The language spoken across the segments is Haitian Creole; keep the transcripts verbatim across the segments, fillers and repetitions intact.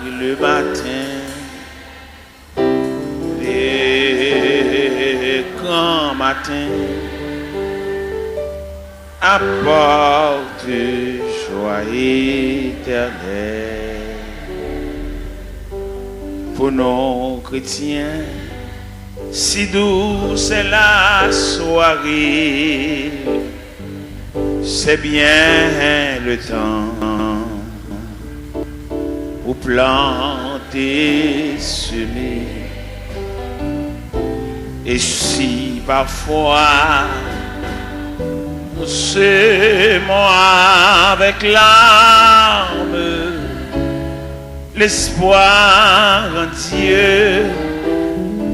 Le matin, le grand matin, apporte joie éternelle. Pour nous chrétiens, si douce est la soirée, c'est bien le temps pour planter, semer. Et si parfois nous semons avec larmes, l'espoir en Dieu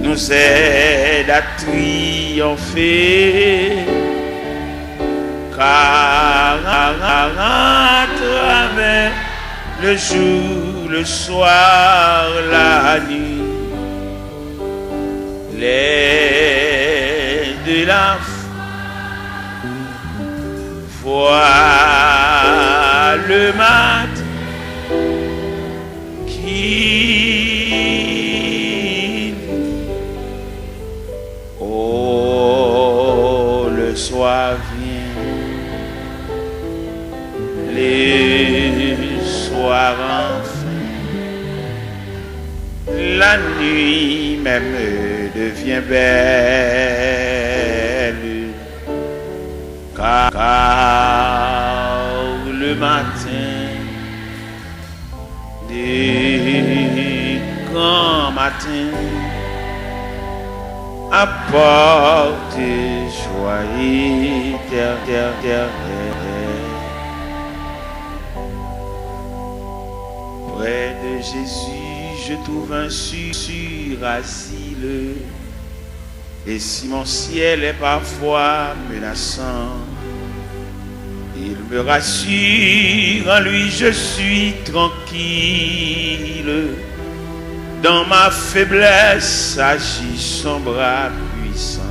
nous aide à triompher. Car à travers le jour, le soir, la nuit, l'aide de la foi, le matin qui Oh, le soir vient, le soir enfin, la nuit même devient belle, car, car le matin de grand matin apporte joie éternelle. Près de Jésus, je trouve un sûr, sûr asile. Et si mon ciel est parfois menaçant, il me rassure, en lui je suis tranquille. Dans ma faiblesse agit son bras puissant.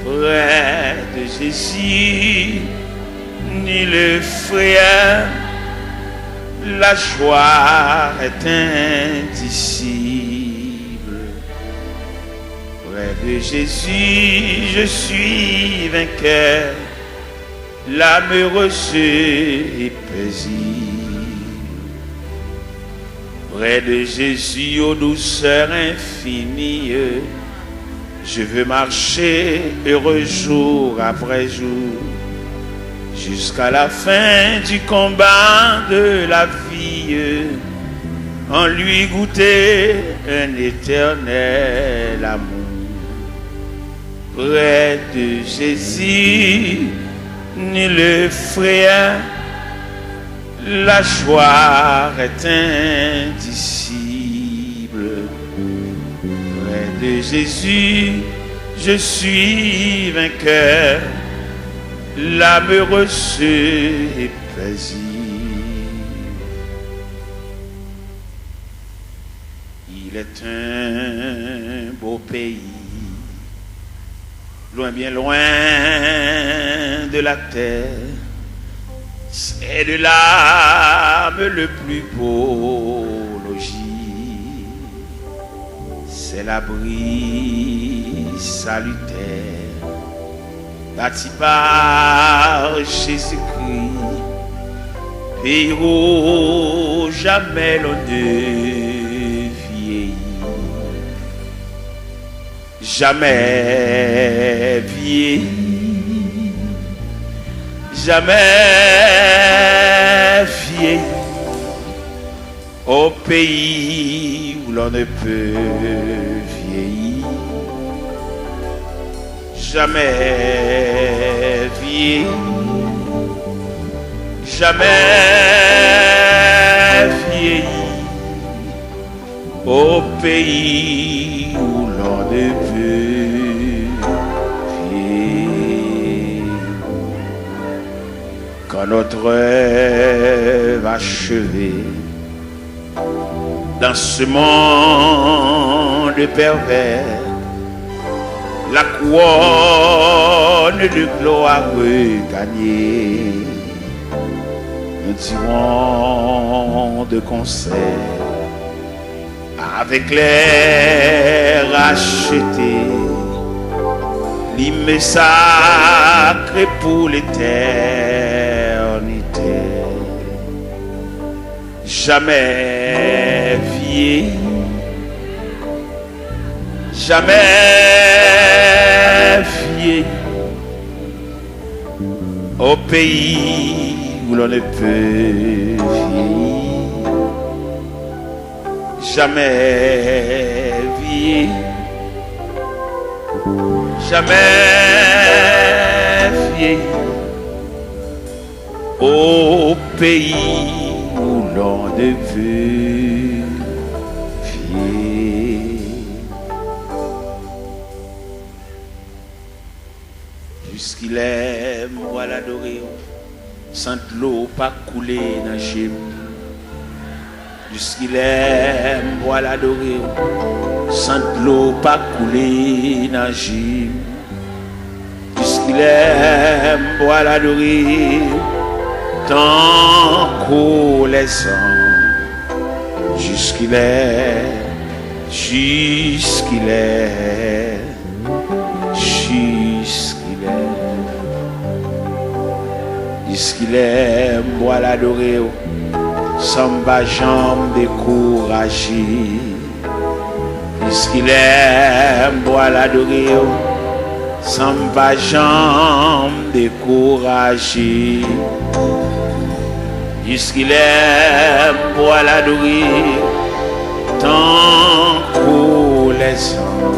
Près de Jésus, nulle frayeur, la joie est indicible. Près de Jésus, je suis vainqueur, l'âme heureuse et paisible. Près de Jésus, aux douceurs infinies, je veux marcher heureux jour après jour, jusqu'à la fin du combat de la vie, en lui goûter un éternel amour. Près de Jésus, nulle frayeur, la joie est indicible. Près de Jésus, je suis vainqueur, l'âme heureuse et paisible. Il est un beau pays, loin, bien loin de la terre. C'est de l'âme le plus beau logis. C'est l'abri salutaire bâti par Jésus-Christ, pays où jamais l'on ne vieillit. Jamais vieilli, jamais vieilli, au pays où l'on ne peut vieillir. Jamais vieilli, jamais vieilli, au pays où l'on ne peut vieillir. Quand notre œuvre achevée, dans ce monde pervers, la couronne de gloire regagnée, Dirons de concert avec les rachetés, l'hymne sacré pour l'éternité. Jamais vieilli, jamais vieilli, au pays où l'on ne peut vieillir. Jamais vieilli, jamais vieilli, au pays où l'on ne peut vieillir. Jiskilè m pral adore w san dlo pa koule nan je m? Jiskilè m pral adore w san dlo pa koule nan je m? Jiskilè m pral adore w tankou lèzanj? Jiskilè, jiskilè, jiskilè, jiskilè m pral adore w san m pa janm dekouraje? Jiskilè m pral adore w san m pa janm dekouraje? Jiskilè m pral adore w tankou lèzanj?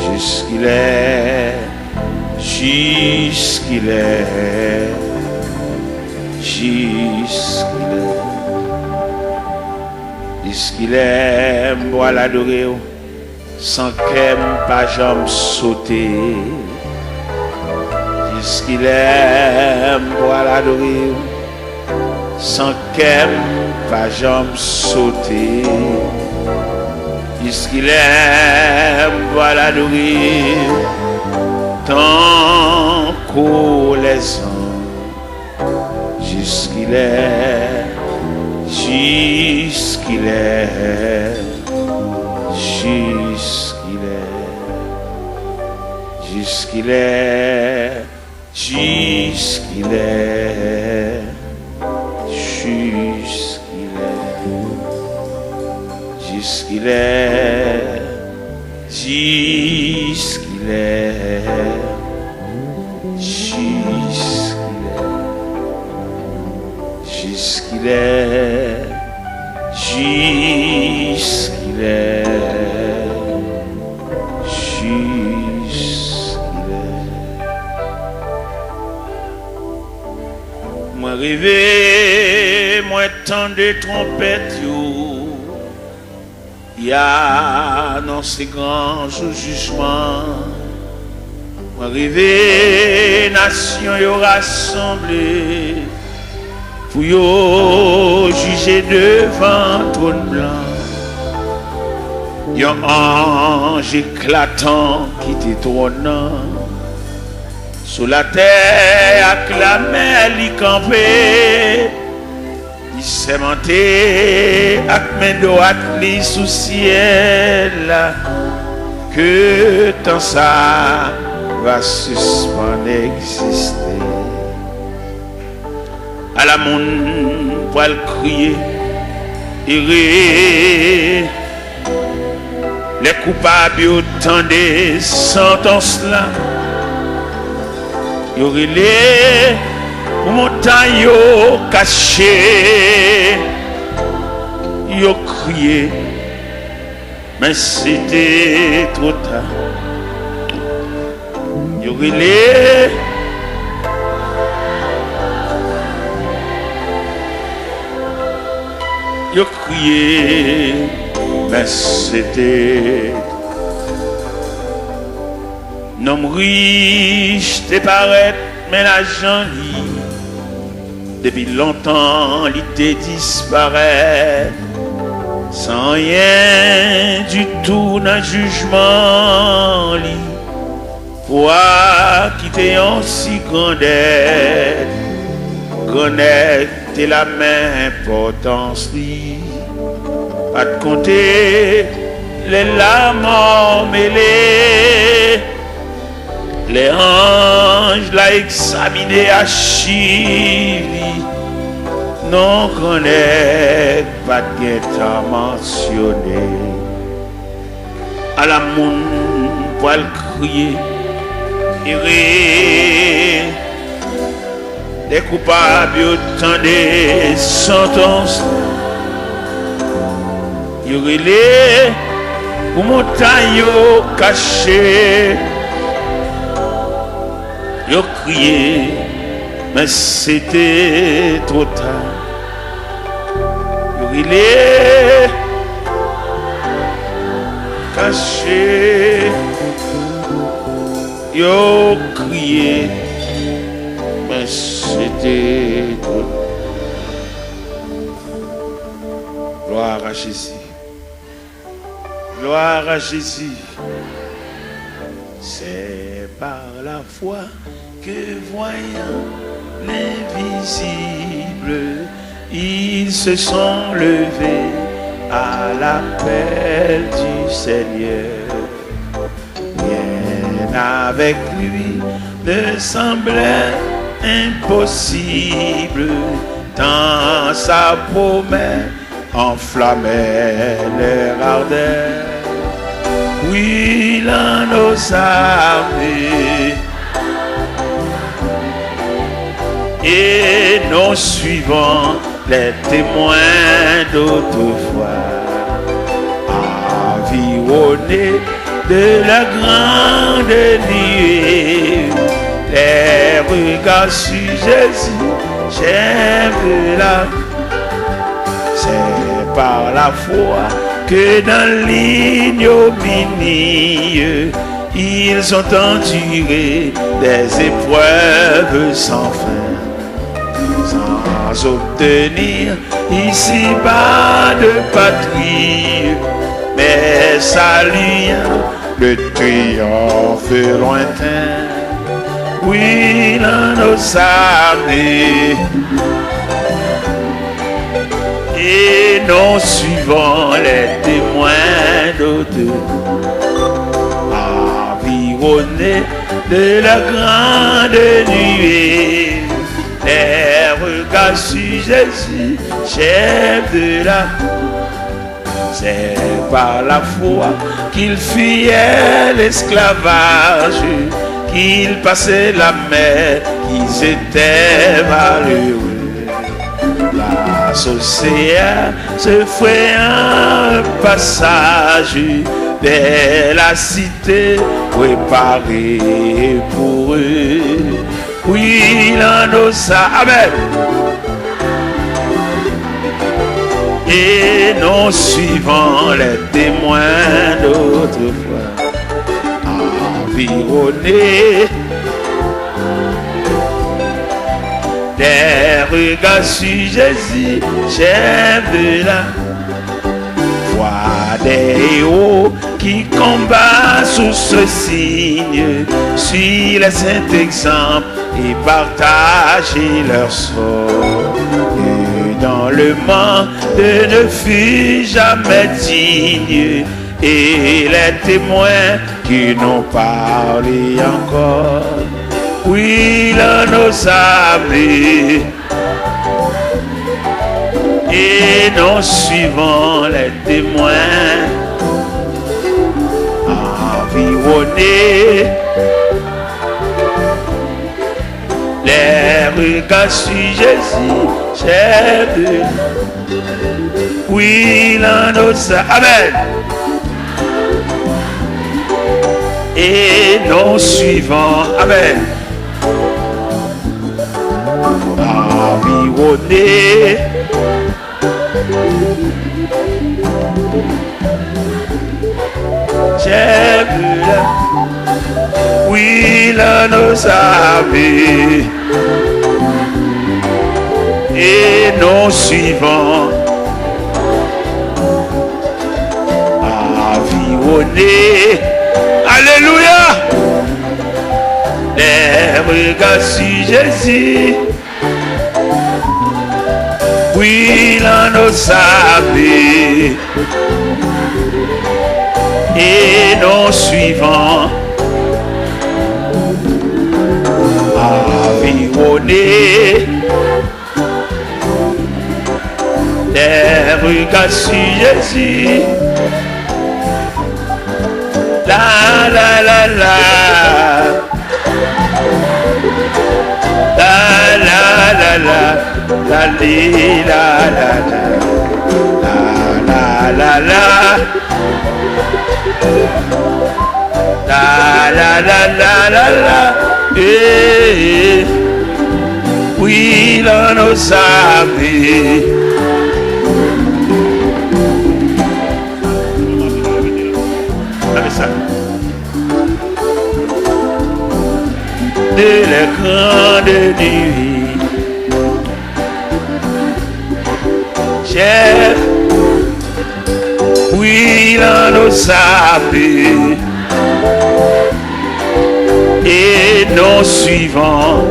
Jiskilè, jiskilè, jiskilè, jiskilè m pral adore w san kè m pa janm sote? Jiskilè m pral adore w san kè m pa janm sote? Jiskilè m pral adore w tankou lèzanj? Jiskilè, jiskilè, jiskilè, jiskilè, jiskilè, jiskilè, jiskilè, jiskilè, jiskilè, jiskilè, jiskilè, jiskilè? Mwen reve, mwen tande twonpèt yo ki anonse gran jou jijman. Mwen reve, nasyon yo rasanble pou yo jije devan twòn blan. Yon anj eklatan kite twòn nan. Sou latè ak lamè li kanpe. Li sèmante ak men dwat li sou syèl la ke tan sa a va sispann egziste. Ala moun pral kriye, ere, lè koupab yo tande santans la. Yo rele pou montay yo kache, yo kriye, men se te twò ta. Yo rele, yo kriye, men se te. Nonm rich te parèt, men lajan li, depi lontan li te disparèt, san anyen ditou nan jijman li. Pwa ki te yon si gran dèt, Grannèg te la men enpòtans li, pa t konte lè lanmò mele. Lè anj la egzamine achiv li, non Grannèg pa t gentan mansyone. Ala moun pral kriye, ere, lè koupab yo tande santans, yo rele pou montay yo kache. Yo kriye, men se te twò ta. Yo rele, kache, yo kriye, men se te twò ta. Gloire à Jésus. Gloire à Jésus. C'est par la foi que, voyant l'invisible, ils se sont levés à l'appel du Seigneur. Rien avec lui ne semblait impossible, tant sa promesse enflammait leur ardeur. Brûlant nos âmes et non suivant les témoins d'autrefois, environnés de la grande nuée, les regards sur Jésus, chef de la. C'est par la foi que dans l'ignominie, ils ont enduré des épreuves sans fin, sans obtenir ici-bas de patrie, mais saluant le triomphe lointain. Brûlant nos âmes et non suivant les témoins d'autrefois, environnés de la grande nuée, les regards sur Jésus, chef de la. C'est par la foi qu'ils fuyaient l'esclavage, qu'ils passaient la mer, qu'ils étaient malheureux. La sorcière se frayant un passage vers la cité préparée pour eux. Brûlant nos âmes. Amen. Et non suivant les témoins d'autrefois, environnés des regards sur Jésus, chef de la foi des héros qui combat sous ce signe, suit les saints exemples et partager leur sort. Et dans le monde ne fut jamais digne, et les témoins qui n'ont parlé encore brûlent nos âmes et non suivant les témoins, environnés, les regards sur Jésus, chef de. Oui, l'annosa. Amen. Et non suivant. Amen. Environné. J'aime la. Oui, l'annosa. Et non suivant. Environné. Alléluia. Les regards sur Jésus. Puis l'anneau sablé et non suivant. Environné des regards sur Jésus. La la la la. La la la la. La li la la la. La la la la. La la la la la la. Eh, eh. Puis l'anneau sablé. Gade sa. De lè grande nuit. Chè, bwilan do sape, e non swivan,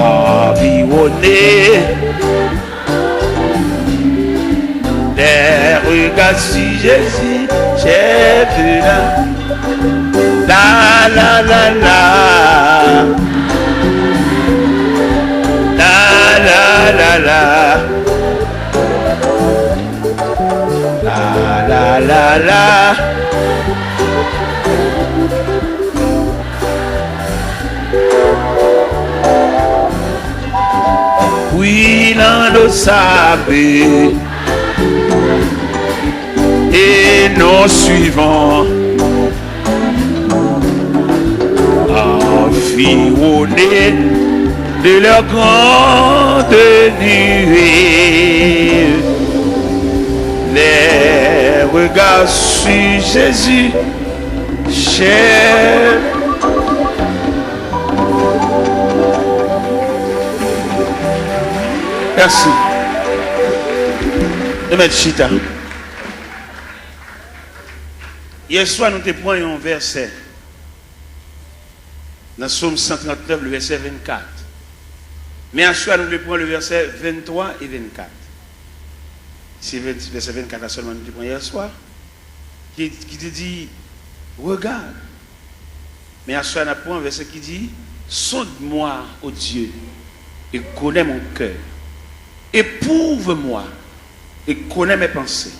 anviwone. Des regards sur Jésus, j'ai vu la, la, la, la, la. La, la, la, la. La, la, la, la. Bwilan do sape, e non swivan, anviwone de lè grande nuit. Les regards sur Jésus, chè. Mèsi. Nou mèt chita. Yèswa, nou te pran yon vèsè nan Sòm san trannèf, le vèsè vennkat. Men aswè a, nou vle pran le vèsè venntwa e vennkat. Se ven-, vèsè vennkat la sèlman nou te pran yèswa, ki, ki te di, regarde. Men aswè a, n ap pran vèsè ki di, sonde-moi, ô Dieu, et connais mon cœur. Éprouve-moi et connais mes pensées.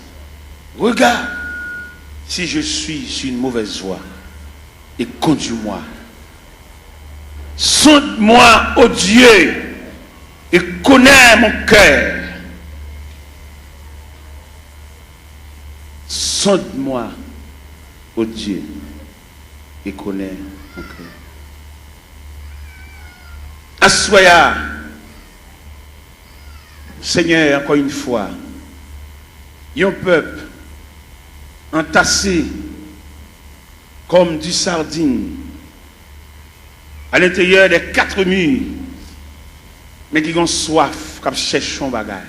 Regarde si je suis sur une mauvaise voie et conduis-moi. Sonde-moi, ô Dieu, et connais mon cœur. Sonde-moi, ô Dieu, et connais mon cœur. Aswè a, Senyè, ankò yon fwa, yon pèp antase comme des sardines à l'intérieur des quatre murs, men ki gen swaf, k ap chèche yon bagay.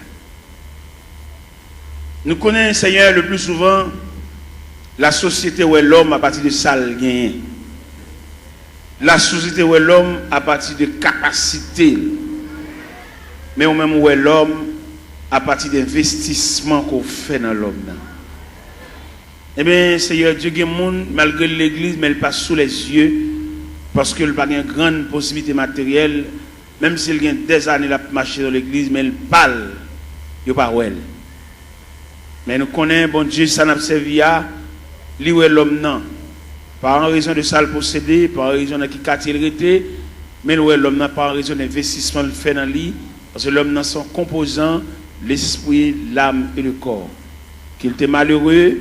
Nou konnen, Senyè, le plus souvent, lasosyete wè lòm apati de sa l genyen. Lasosyete wè lòm apati de kapasite l. Men ou menm, ou wè lòm apati de envestisman ke w fè nan lòm nan. Ebyen, Seyè Dye, gen moun, malgre l legliz, men l pa sou lèzye, paske l pa gen grann posiblite materyèl, menm si l gen dèzane l ap mache nan legliz, men l pa l, yo pa wè l. Men nou konnen Bondye sa n ap sèvi a, li wè lòm nan, pa an rezon de sa l posede, pa an rezon nan ki katye l rete, men l wè lòm nan pa an rezon de envestisman l fè nan li, paske lòm nan se yon konpozan, lespri, lam e le kò. Ke l te malere,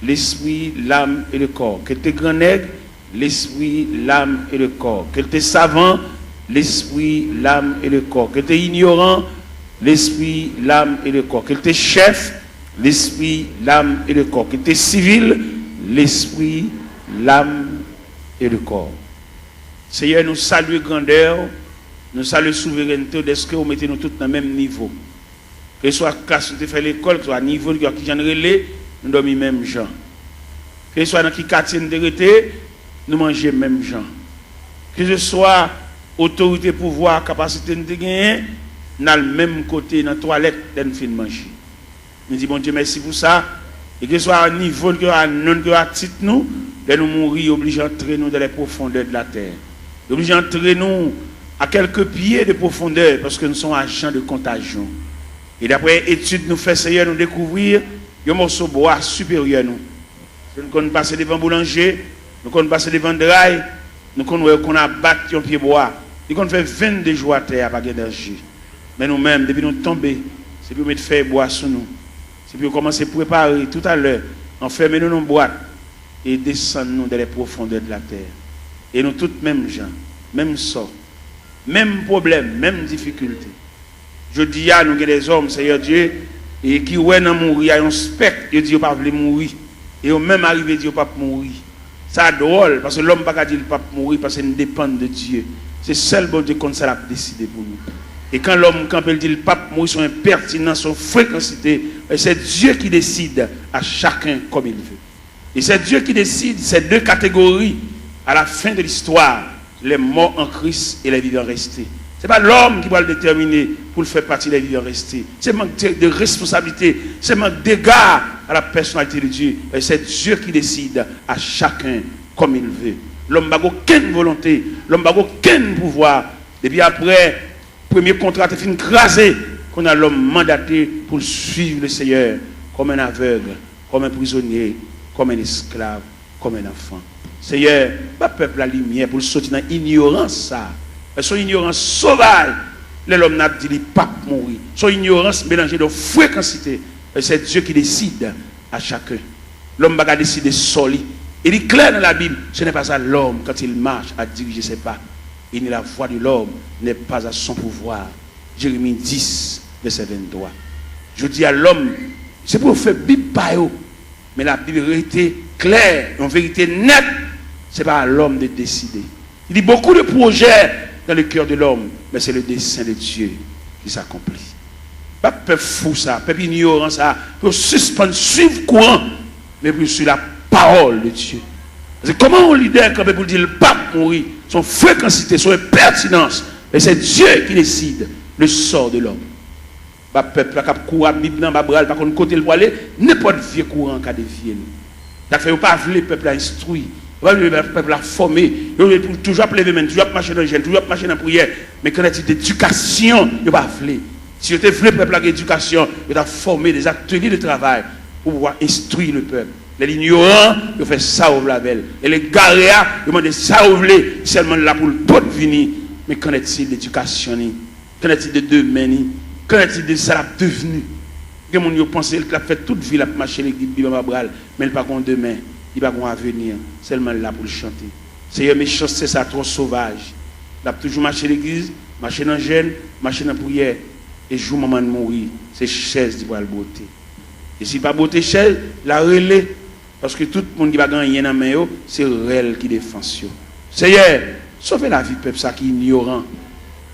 lespri, lam e le kò. Ke l te grannèg, lespri, lam e le kò. Ke l te savan, lespri, lam e le kò. Ke l te inyoran, lespri, lam e le kò. Ke l te chèf, lespri, lam e le kò. Ke l te sivil, lespri, lam e le kò. Seyè, nou salye grandè w, nou salye souverènte w, dèske w mete nou tout nan menm nivo. Keseswa klas nou te fè lekòl, keseswa nivo l, kijan n rele, nou dòmi menm jan. Keseswa nan ki katye n te rete, nou manje menm jan. Keseswa otorite, pouvwa, kapasite n te genyen, n al menm kote nan twalèt lè n fin manje. Nou di Bondye mèsi pou sa. E keswa nivo n, keswa non n, keswa tit nou, lè nou mouri, yo oblije antre nou dans les profondeurs de la terre. Yo oblije antre nou à quelques pieds de profondeur, paske nou se yon ajan de kontajyon. E daprè etid nou fè, Seyè, nou dekouvri yon mòso bwa siperyè nou. Nou konn pase devan boulanje, nou konn pase devan dray, nou konn wè yo konn abat yon pye bwa. Li konn fè vennde jou atè a, pa gen danje. Men nou menm, depi nou tonbe, se pou yo met fèy bwa sou nou. Se pou yo kòmanse prepare toutalè, anfèmen nou nan bwat e desann nou dans les profondeurs de la terre. E nou tout menm jan, menm sò, menm pwoblèm, menm difikilte. Jodi a, nou gen dèzòm, Seyè Dye, e ki wè nan mouri a yon spèk, yo di yo pa vle mouri. E yo menm arive di yo p ap mouri. Sa dwòl, paske lòm pa ka di l p ap mouri, paske n depann de Dye. Se sèl Bondye konn sa l ap deside pou nou. E kan lòm kanpe, l di l p ap mouri, se yon enpètinans, se yon frekansite. E c'est Dieu qui décide à chacun comme il veut. Et c'est Dieu qui décide ces deux catégories à la fin de l'histoire, les morts en Christ et les vivants restés. Se pa lòm ki pral detèmine pou l fè pati des vivants restés. Se mank de, de responsabilité, se mank d'égard à la personnalité de Dieu. Et c'est Dieu qui décide à chacun comme il veut. Lòm pa gen okenn volonte, lòm pa gen okenn pouvwa. Depi aprè premye kontra te fin kraze, kounye a lòm mandate pou l suiv le Seyè kòm un aveugle, comme un prisonnier, comme un esclave, comme un enfant. Seyè, ba pèp la limyè pou l soti nan inyorans sa a. Se yon inyorans sovaj lè lòm nan ap di li p ap mouri. Se yon inyorans melanje de frekansite. C'est Dieu qui décide à chacun. Lòm pa ka deside sò li. E li klè nan Labib, ce n'est pas à l'homme quand il marche à diriger ses pas. Et ni la voie de l'homme n'est pas à son pouvoir. Jeremi dis, vèsè venntwa. Jodi a, lòm, se pou yo fè Bib pa yo. Men Labib rete klè, yon verite nèt. Se pa a lòm de deside. Il dit, beaucoup de projets dans le cœur de l'homme, mais c'est le dessein de Dieu qui s'accomplit. Pa pèp fou sa, pèp inyoran sa, pou yo sispann suiv kouran, men pou yo suiv la parole de Dieu. Paske kòman yon lidè kanpe pou l di l p ap mouri? Se yon frekansite, se yon enpètinans. Men se Dye ki deside le sort de l'homme. Ba pèp la k ap kouri ak Bib nan anba bra l, pa konn kote l prale, nenpòt vye kouran ka devye l. Sa k fè yo pa vle pèp la enstwi, yo pa vle pèp la fòme, yo vle pou toujou ap leve men, toujou ap mache nan jèn, toujou ap mache nan priyè. Men qu'en est-il d'éducation? Yo pa vle. Si yo te vle pèp la gen edikasyon, yo t ap fòme des ateliers de travail pou pouvwa enstwi le pèp. Lè l inyoran, yo fè sa yo vle avè l. Lè l egare a, yo mande sa yo vle, sèlman l la pou l pot vini. Men qu'en est-il d'éducation ni? Qu'en est-il de demen ni? Qu'en est-il de sa l ap devni? Gen moun yo panse l t ap fè tout vi l ap mache legliz, Bib anba bra l, men l pa gon demen, li pa gon avenir, sèlman l la pou l chante. Seyè, mechanste sa twò sovaj. L ap toujou mache legliz, mache nan jèn, mache nan priyè, e jou manman l mouri, se chèz li pral bwote. E si l pa bwote chèz, l a rele, paske tout moun ki pa gen anyen nan men yo, se rèl ki defans yo. Seyè, sove lavi pèp sa ki inyoran,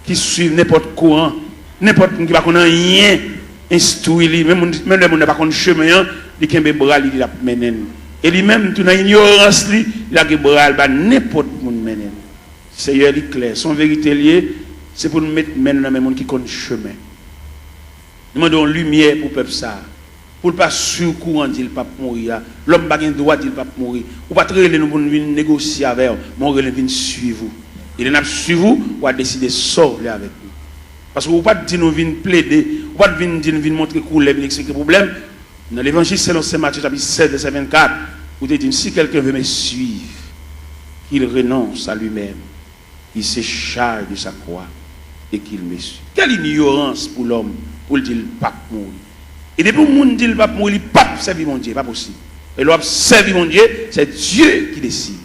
ki suiv nenpòt kouran, nenpòt moun ki pa konn anyen enstwi li, menm moun, menm lè moun nan pa konn chemen an, li kenbe bra li, li ap mennen l. E li menm tou nan inyorans li, li lage bra l ba nenpòt moun mennen l. Seyè, li klè, se yon verite l ye, se pou n met men nou nan men moun ki konn chemen. Nou mande yon limyè pou pèp sa a. Pou l pa swiv kouran, di l p ap mouri a. Lòm pa gen dwa di l p ap mouri. Ou pa t rele nou pou n vin negosye avè w, men w rele n vin swiv ou. E lè n ap swiv ou, w a deside sa w vle avèk nou. Paske ou pa t di nou vin plede, ou pa t vin di n vin montre koulè, vin eksplike pwoblèm. Nan Levanjil selon Sen Matye chapit sèz vèsè vennkat, ou te di n, si quelqu'un veut me suivre, qu'il renonce à lui-même, il se charge de sa croix et qu'il me suit. Quelle ignorance pou lòm pou l di l p ap mouri. E depi yon moun di l p ap mouri, li p ap sèvi Bondye. Pa posib. E lè w ap sèvi Bondye, c'est Dieu qui décide.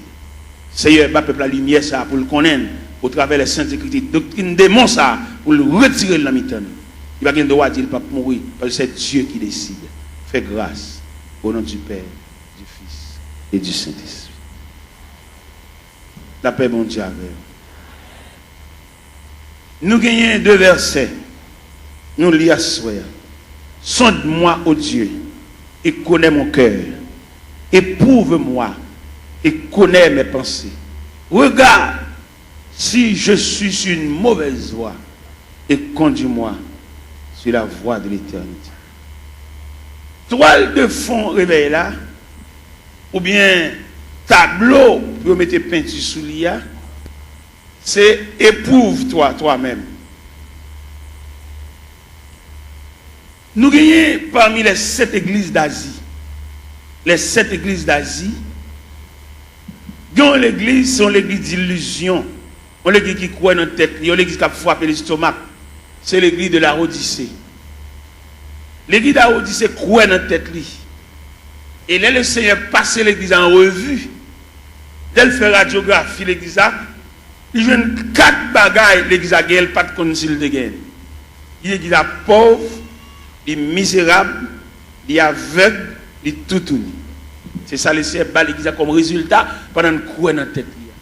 Seyè, ba pèp la limyè sa a pou l konnen l, au travers les Saintes Écritures, doktrin demon sa a, pou l retire l nan mitan nou. Li pa gen dwa di l p ap mouri, paske c'est Dieu qui décide. Fais grâce au nom du Père, du Fils et du Saint-Esprit. Lapè Bondye avè w. Nou genyen de vèsè nou li aswè a. Sonde-moi, ô Dieu, et connais mon cœur. Éprouve-moi et connais mes pensées. Regarde si je suis sur une mauvaise voie et conduis-moi Sur la voie de l'éternité. Twal de fon revèy la, oubyen tablo pou yo mete penti sou li a, se Éprouve-toi toi-même. Nou genyen pami les sept églises d'Asie. Les sept églises d'Asie, gen yon legliz, se yon legliz dilizyon. Yon legliz ki kwè nan tèt li, yon legliz k ap frape lestomak. Se legliz de Laodise. Legliz Laodise kwè nan tèt li. E lè Lesenyè pase legliz la an revi, lè l fè radyografi legliz la, li jwenn kat bagay legliz la genyen, l pa t konn si l te genyen. Li legliz la pòv, li mizerab, li avèg, li toutouni. Se sa Lesenyè ba legliz la kòm rezilta pandan n kwè nan tèt li a.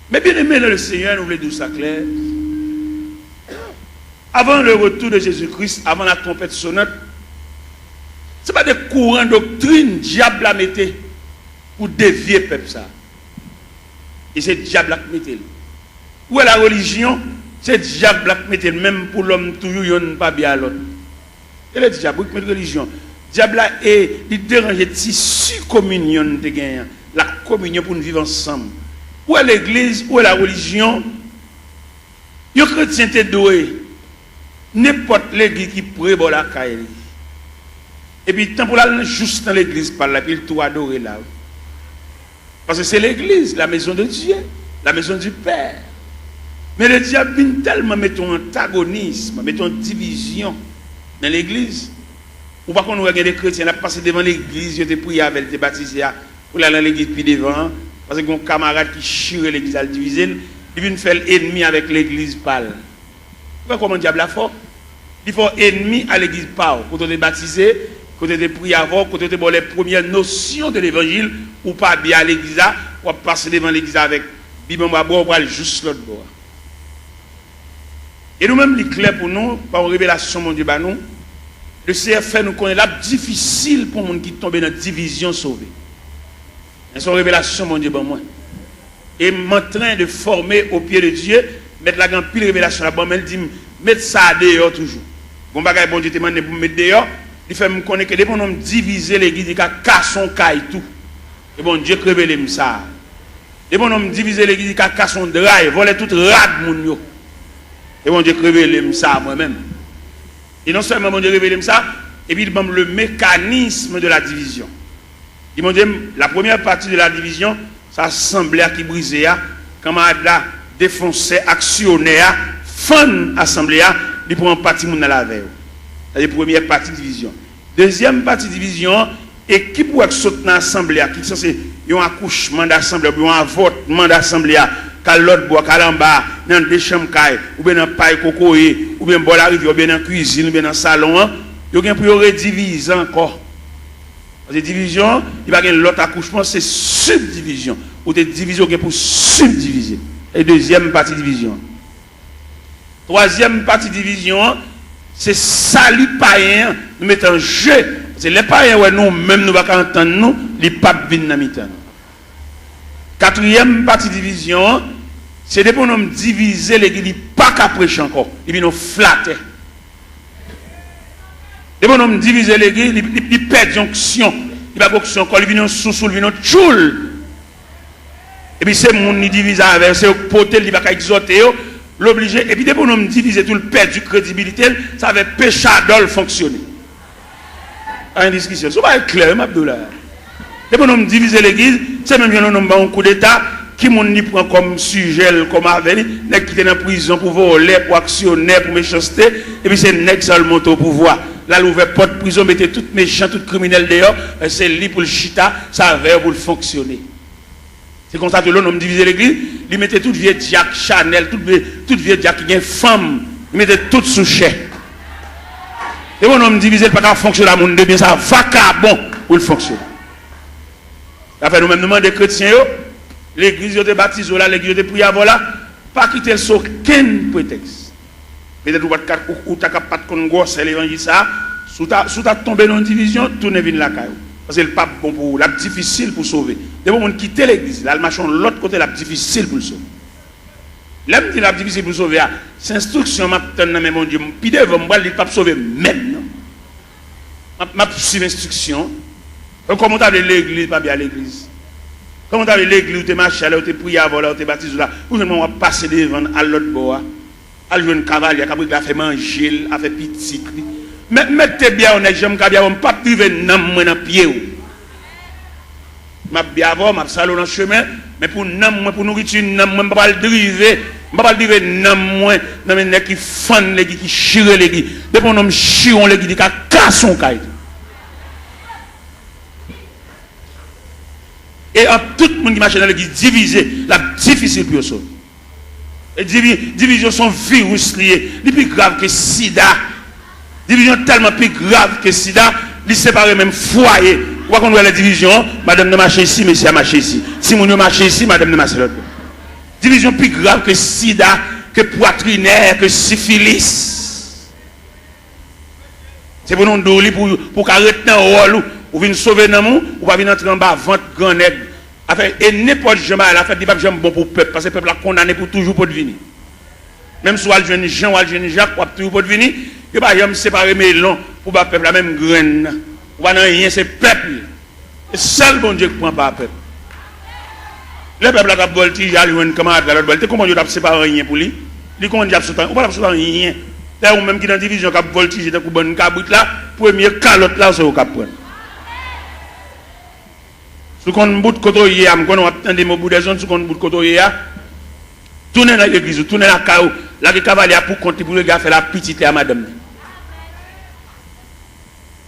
Men byeneme nan Lesenyè, nou vle di w sa klè. Avant le retour de Jésus-Christ, avant la trompette sonnante, se pa de kouran doktrin dyab la mete pou devye pèp sa. E se dyab la k mete l. Ou wè la relijyon, se dyab la k mete l, menm pou lòm toujou yonn pa byen a lòt. E le dyab, wi, k met relijyon. Dyab la, e, li deranje tisi kominyon n te genyen an, la kominyon pou n viv ansanm. Ou wè legliz, ou wè la relijyon, yon kretyen te dwe, nenpòt legliz ki pre bò lakay li. Epi, tanpou l al nan, jous nan legliz pa l la, epi l tou adore la, wi. Paske se legliz, la maison de Dieu, la maison du Père. Men le dyab vin tèlman mete yon antagonism, mete yon divizyon nan legliz. Ou pa konn wè gen de kretyen, l ap pase devan legliz, yo te priye avè l, te batize a, pou l al nan legliz pi devan an, paske gen yon kamarad ki chire legliz la, l divize l, li vin fè l enmi avèk legliz pa l. Ou wè kòman dyab la fò? Li fè w enmi a legliz pa w, kote w te batize, kote w te priye avè w, kote yo te ba w les premières notions de l'évangile, ou pa byen a legliz la, w ap pase devan legliz la avèk Bib anba bra w, ou pral jous lòt bò a. E nou menm, li klè pou nou, pa yon revelasyon Bondye ba nou, Lesenyè fè nou konnen l ap difisil pou moun ki tonbe nan divizyon sove. Men se yon revelasyon Bondye ban mwen. Et m'entrain de former au pied de Dieu. Mèt la gen anpil revelasyon l ap ban, men l di m, met sa a deyò toujou. Gon bagay Bondye te mande m pou m met deyò, li fè m konnen ke depi yon nonm divize legliz, li ka kase yon kay tou. E Bondye k revele m sa. Depi yon nonm divize legliz, li ka kase yon dra, vòlè tout rad moun yo. E Bondye k revele m sa mwen menm. E non sèlman Bondye revele m sa, epi li ban m le mécanisme de la division. Li montre m, la première partie de la division, se asanble a ki brize a, kanmarad la, defansè, aksyonè a, fann asanble a, li pran pati moun nan l avè yo. Sa se premyè pati divizyon. Dezyèm pati divizyon an, ekip ou wè k sot nan asanble a, ki sanse yon akouchman dasanble a, oubyen yon avòtman dasanble a, k al lòt bò a, k al anba a, nan de chanm kay, oubyen nan pay kokoye, oubyen bò larivyè, oubyen nan kwizin, oubyen nan salon an, yo gen pou yo redivize ankò. Paske divizyon an, li pa gen lòt akouchman, se sibdivizyon. Ou te divize, ou gen pou sibdivize. E dezyèm pati divizyon an. Twazyèm pati divizyon an, se sali payen an, nou mete an je. Paske lè payen wè nou menm nou pa ka antann nou, li p ap vin nan mitan nou. Katriyèm pati divizyon an, se depi yon nonm divize legliz, li pa ka preche ankò, li vin yon flatè. Depi yon nonm divize legliz, li, li, li pèdi onksyon, li pa gen onksyon ankò, li vin yon sousou, li vin yon tchoul. Epi se moun li divize avè yo, se yo k pote l, li pa ka egzòte yo, l oblije, epi depi yon nonm divize tou, l pèdi kredibilite l, sa fè pechadò l fonksyone. Pa gen diskisyon. Se yon bagay klè, wi, m ap di w la. Depi yon nonm divize legliz, se menm jan yon nonm ba yon koudeta, ki moun li pran kòm sijè l, kòm avè li, nèg ki te nan prizon pou vòlè, pou aksyonè, pou mechanste, epi se nèg sa yo l monte o pouvwa. L al ouvè pòt prizon, mete tout mechan, tout kriminèl deyò, se li pou l chita, se avè yo pou l fonksyone. Se konsa tou lè yon nonm divize legliz, li mete tout vye dyak Chanèl, tout vye, tout vye dyak ki gen fanm, li mete tout sou chè. Depi yon nonm divize, li pa ka fonksyone a moun de byen, se a vakabon pou l fonksyone. Sa fè nou menm nou mande kretyen yo, legliz yo te batize w la, legliz yo te priye avè w la, pa kite l sou okenn pretèks. Petèt ou pa t ka, ou, ou ta ka pa t konn gwosè levanjil sa a. Si w ta, si w ta tonbe nan yon divizyon, tounen vin lakay ou. Paske l p ap bon pou ou, l ap difisil pou w sove. Depi yon moun kite legliz, l al mache yon lòt kote, l ap difisil pou l sove. Lè m di l ap difisil pou sove a, se enstriksyon m ap tann nan men Bondye. Pi devan, m pral di l p ap sove menm non. M ap, m ap swiv enstriksyon. Kòman w ta vle legliz, pa byen al legliz? Kòman w ta vle legliz ou te mache a, lè ou te priye avè w la, ou te batize w la, pou jwenn mwen w ap pase devan l al lòt bò a, al jwenn kavalye a k ap regle afè manje l, afè pitit li? Mèt, mèt te byen yon nèg jan m ka byen avè w, m p ap drive nanm mwen nan pye w. M ap byen avè w, m ap sale w nan chemen, men pou nanm mwen, pou nouriti nanm mwen, m pa pral drive, m pa pral drive nanm mwen nan men nèg ki fann legi, ki chire legi. Depi yon nonm chire yon legi, li ka kase yon kay tou. E ant tout moun ki mache nan legi divize, l ap difisil pou yo sove. E divi-, divizyon se yon viris li ye. Li pi grav ke sida. Divizyon tèlman pi grav ke sida, li separe menm fwaye. Ou pa konn wè lè divizyon, madanm nan mache isi, mesye a mache isi. Timoun yo mache isi, madanm nan mache lòt bò. Divizyon pi grav ke sida, ke pwatrinè, ke sifilis. Se pou nou di w li pou, pou w ka ret nan wòl ou. Ou vin sove nanm ou, ou pa vin antre anba vant gran nèg. Afè, e nenpòt jan bagay la fèt, li p ap janm bon pou pèp, paske pèp la kondane pou toujou potvini. Menm si w al jwenn Jan, w al jwenn Jak, w ap toujou potvini. Yo pa janm separe melon pou ba pèp la, menm grenn nan. Ou pa nan anyen, se pèp li. Se sèl Bondye k pran pa pèp. Lè pèp la t ap vòltije al jwenn kanmarad la lòt bò, li te konprann yo t ap separe anyen pou li. Li konprann y ap sot anyen. Ou pa t ap sot anyen. Dayè, ou menm ki nan divizyon k ap vòltije tankou bann kabrit la, premye kalòt la, se ou k ap pran. Si w konn bout kote w ye a, m konnen w ap tande m obout dèzòn, si w konn bout kote w ye a, tounen nan legliz ou, tounen lakay ou, lage kavalye a pou kont li pou l regle afè l a, pitit li a, madanm li.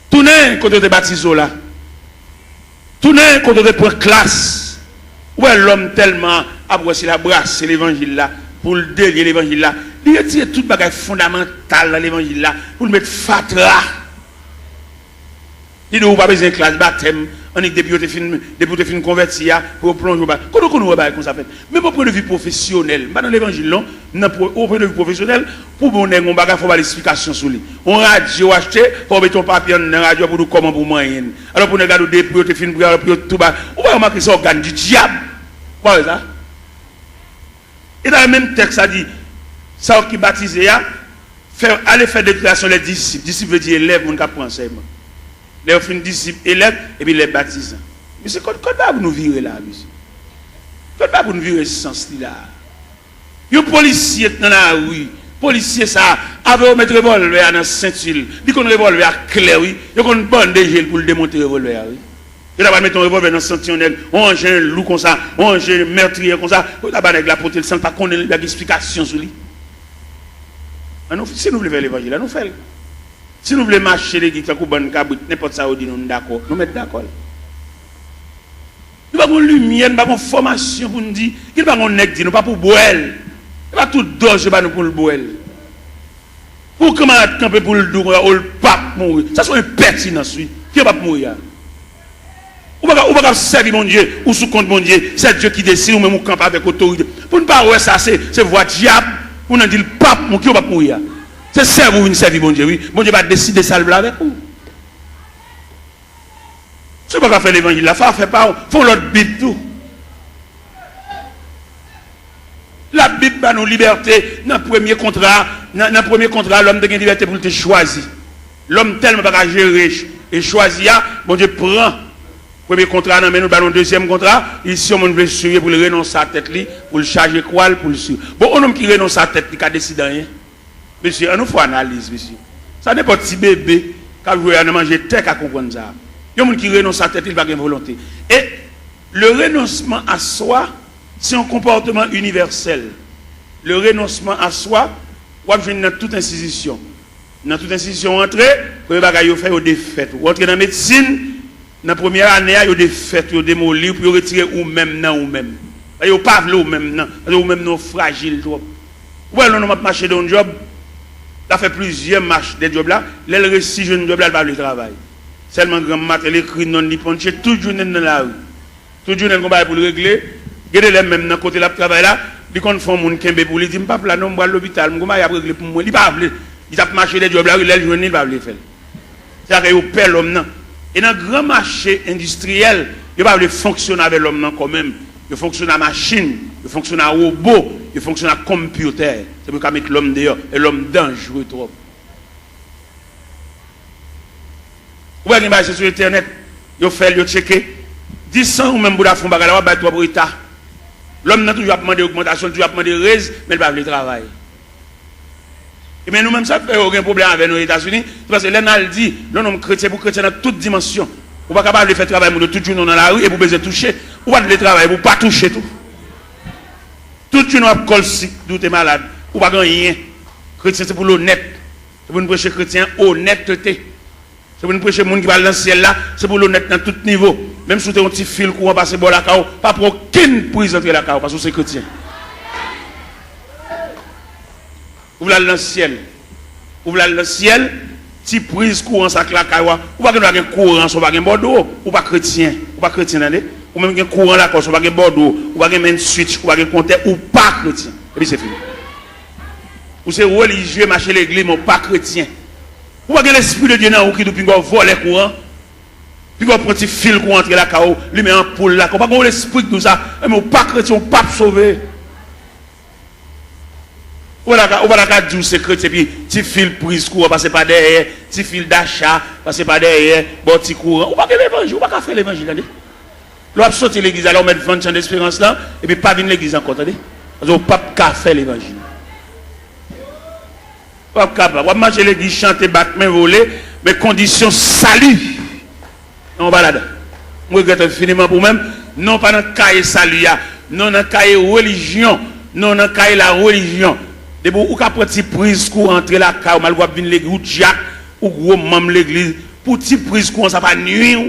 Tounen kote yo te batize w la. Tounen kote yo te pran klas. Ou wè lòm tèlman ap wè si l a brase levanjil la, pou l delye levanjil la. Li retire tout bagay fondamantal nan levanjil la, pou l met fatra. Li di w ou pa bezwen klas batèm, annik depi yo te fin, depi w te fin konvèti a, pou yo plonje w ba. Kote w konn wè bagay konsa fèt? Menm o pwen de vi pwofesyonèl, m pa nan levanjil non, m nan pwo-, o pwen de vi pwofesyonèl, pou bon nèg yon bagay, fò w ba l eksplikasyon sou li. Yon radyo w achte, fò w mete yon papye anndan radyo a pou w di w kòman pou w manyen l. Alò pou nèg la di w depi yo te fin priye, alò pou yo tou ba. Ou pa remake se ògàn di dyab? Ou pa wè sa? E dayè menm tèks la di, sa yo ki batize a, fè, ale fè deklarasyon lè disip. Disip vle di elèv, moun k ap pran ansèyman. Lè yo fin disip, elèv, epi lè batizan. Mesye, kot, kot bagay pou nou vire la, mesye? Kot bagay pou nou vire sans li la? Yon polisye k nan lari, polisye sa a, avè yo met revòlvè a nan senti l. Li konn revòlvè a klè, wi. Yo konn bande je l pou l demonte revòlvè a, wi. Yo ta pral mete yon revòlvè nan senti yon nèg, yon anjen lou konsa, yon anjen mètriyè konsa, pou yo ta ba nèg la pote l san l pa konnen li, bèk eksplikasyon sou li. Ann nou, si nou vle fè levanjil la, nou fè l. Si nou vle mache legliz tankou bann kabrit, nenpòt sa yo di nou, nou dakò, nou mèt dakò l. Nou pa gon limyè, nou pa gon fòmasyon pou n di, ki pa gon nèg di nou pa pou bwè l. E pa tout dòz yo ba nou pou l bwè l. Pou kanmarad kanpe pou l di w konsa, o l p ap mouri. Sa se yon enpètinans, wi. Ki p ap mouri a? Ou pa ka, ou pa ka sèvi Bondye, ou sou kont Bondye. Se Dye ki deside, ou menm ou kanpe avèk otorite. Pou n pa wè sa, se, se vwa dyab, pou n di l p ap mouri. Ki w p ap mouri a? Se sèvi w vin sèvi Bondye, wi. Bondye pa deside sa l vle avèk ou. Si w pa ka fè levanjil la, fè afè pa w, fè yon lòt Bib tou. Labib ba nou libète nan premye kontra, nan, nan premye kontra, lòm te gen libète pou l te chwazi. Lòm tèlman pa ka jere ch-, e chwazi a, Bondye pran premye kontra nan men nou, ba nou dezyèm kontra, li di si yon moun vle swiv pou l renonse a tèt li, pou l chaje kwa l, pou l swiv. Bon, yon nonm ki renonse a tèt li ka deside anyen? Mesye, ann nou fè analiz, mesye. Sa nenpòt ti bebe k ap jwe a nan manje tè ka konprann sa. Yon moun ki renonse a tèt li, li pa gen volonte. E le renoncement à soi, se yon konpòtman inivèsèl. Le renoncement à soi, w ap jwenn nan tout enstitisyon. Nan tout enstitisyon w antre, premye bagay yo fè, yo defèt ou. Ou antre nan medsin, nan premyè ane a, yo defèt ou, yo demoli w pou yo retire ou menm nan ou menm. Yo pa vle ou menm nan, paske ou menm nan w frajil twòp. Ou wè lè yon nonm ap mache de yon djòb, l ap fè plizyè mach de djòb la, lè l resi jwenn djòb la, l pa vle travay. Sèlman granm maten, l ekri non l, li ponche tout jounen l nan lari. Tout jounen l gon bagay pou l regle. Gen de lè menm nan kote l ap travay la, li konn fè yon moun kenbe pou li, di, "M p ap la non, m pral lopital, m gon bagay ap regle pou mwen." Li pa vle. Li t ap mache de djòb la, wi, lè l jwenn li, li pa vle fè l. Se sa k fè yo pè lòm nan. E nan gran mache endistriyèl, yo pa vle fonksyone avè lòm nan kò menm. Yo fonksyone a machin, yo fonksyone a wobo, yo fonksyone a konpyitè. Se pou yo ka met lòm deyò, e lòm danjre twòp. Ou wè gen bagay se sou entènèt, yo fè l, yo tcheke. Di san ou menm pou w ta fè yon bagay la, w ap bay twòp reta. Lòm nan toujou ap mande ogmantasyon, toujou ap mande rèz, men l pa vle travay. Ebyen, nou menm sa k fè yo gen pwoblèm avè nou Etazini, se paske lè n al di, non, non, kretyen pou kretyen nan tout dimansyon. Ou pa ka pa vle fè travay moun yo tout jounen w nan lari epi w bezwen touche. Ou pa t vle travay epi w pa touche tou. Tout jounen w ap kòl sik, doute malad, ou pa gen anyen. Kretyen se pou l onèt. Se pou n preche kretyen onètete. Se pou n preche moun ki pral nan syèl la, se pou l onèt nan tout nivo. Menm si w te yon ti fil kouran pase bò lakay w, pa pran okenn priz antre lakay w, paske w se kretyen. Ou vle al nan syèl. Ou vle al nan syèl, ti priz kouran sa k lakay w a, ou pa gen dwa gen kouran san w pa gen bòdwo. Ou pa kretyen. Ou pa kretyen, tande. Ou menm gen kouran lakay w san w pa gen bòdwo. Ou pa gen main switch, ou pa gen kontè, ou pa kretyen. Epi se fini. Ou se relijye, mache legliz, men w pa kretyen. Ou pa gen Lespri de Dye nan ou ki di w pinga w vòlè kouran. Pinga w pran ti fil kouran antre lakay ou, limen anpoul lakay ou. Pa gen yon lespri ki di w sa. Enben, ou pa kretyen, ou p ap sove. Ou pa ta ka, ou pa ta ka di w se kretyen, epi ti fil priz kouran pase pa dèyè, ti fil dacha pase pa dèyè, ba w ti kouran. Ou pa gen levanjil, ou pa ka fè levanjil, tande. Lè w ap soti legliz la, lè w mèt vann Chan Desperans lan, epi pa vin legliz ankò, tande. Paske w p ap ka fè levanjil. W ap kapab. W ap mache legliz, chante, bat men, vole, men kondisyon sali, non, w pa ladan. M regrèt enfiniman pou mwen. Non, w pa nan kaye sali a. Non, w nan kaye relijyon. Non, w nan kaye larelijyon. Depi w ka pran ti priz kouran antre lakay ou, malgre w ap vin legliz, ou dyak, ou gwo manm legliz, pou ti priz kouran sa pa nwi w.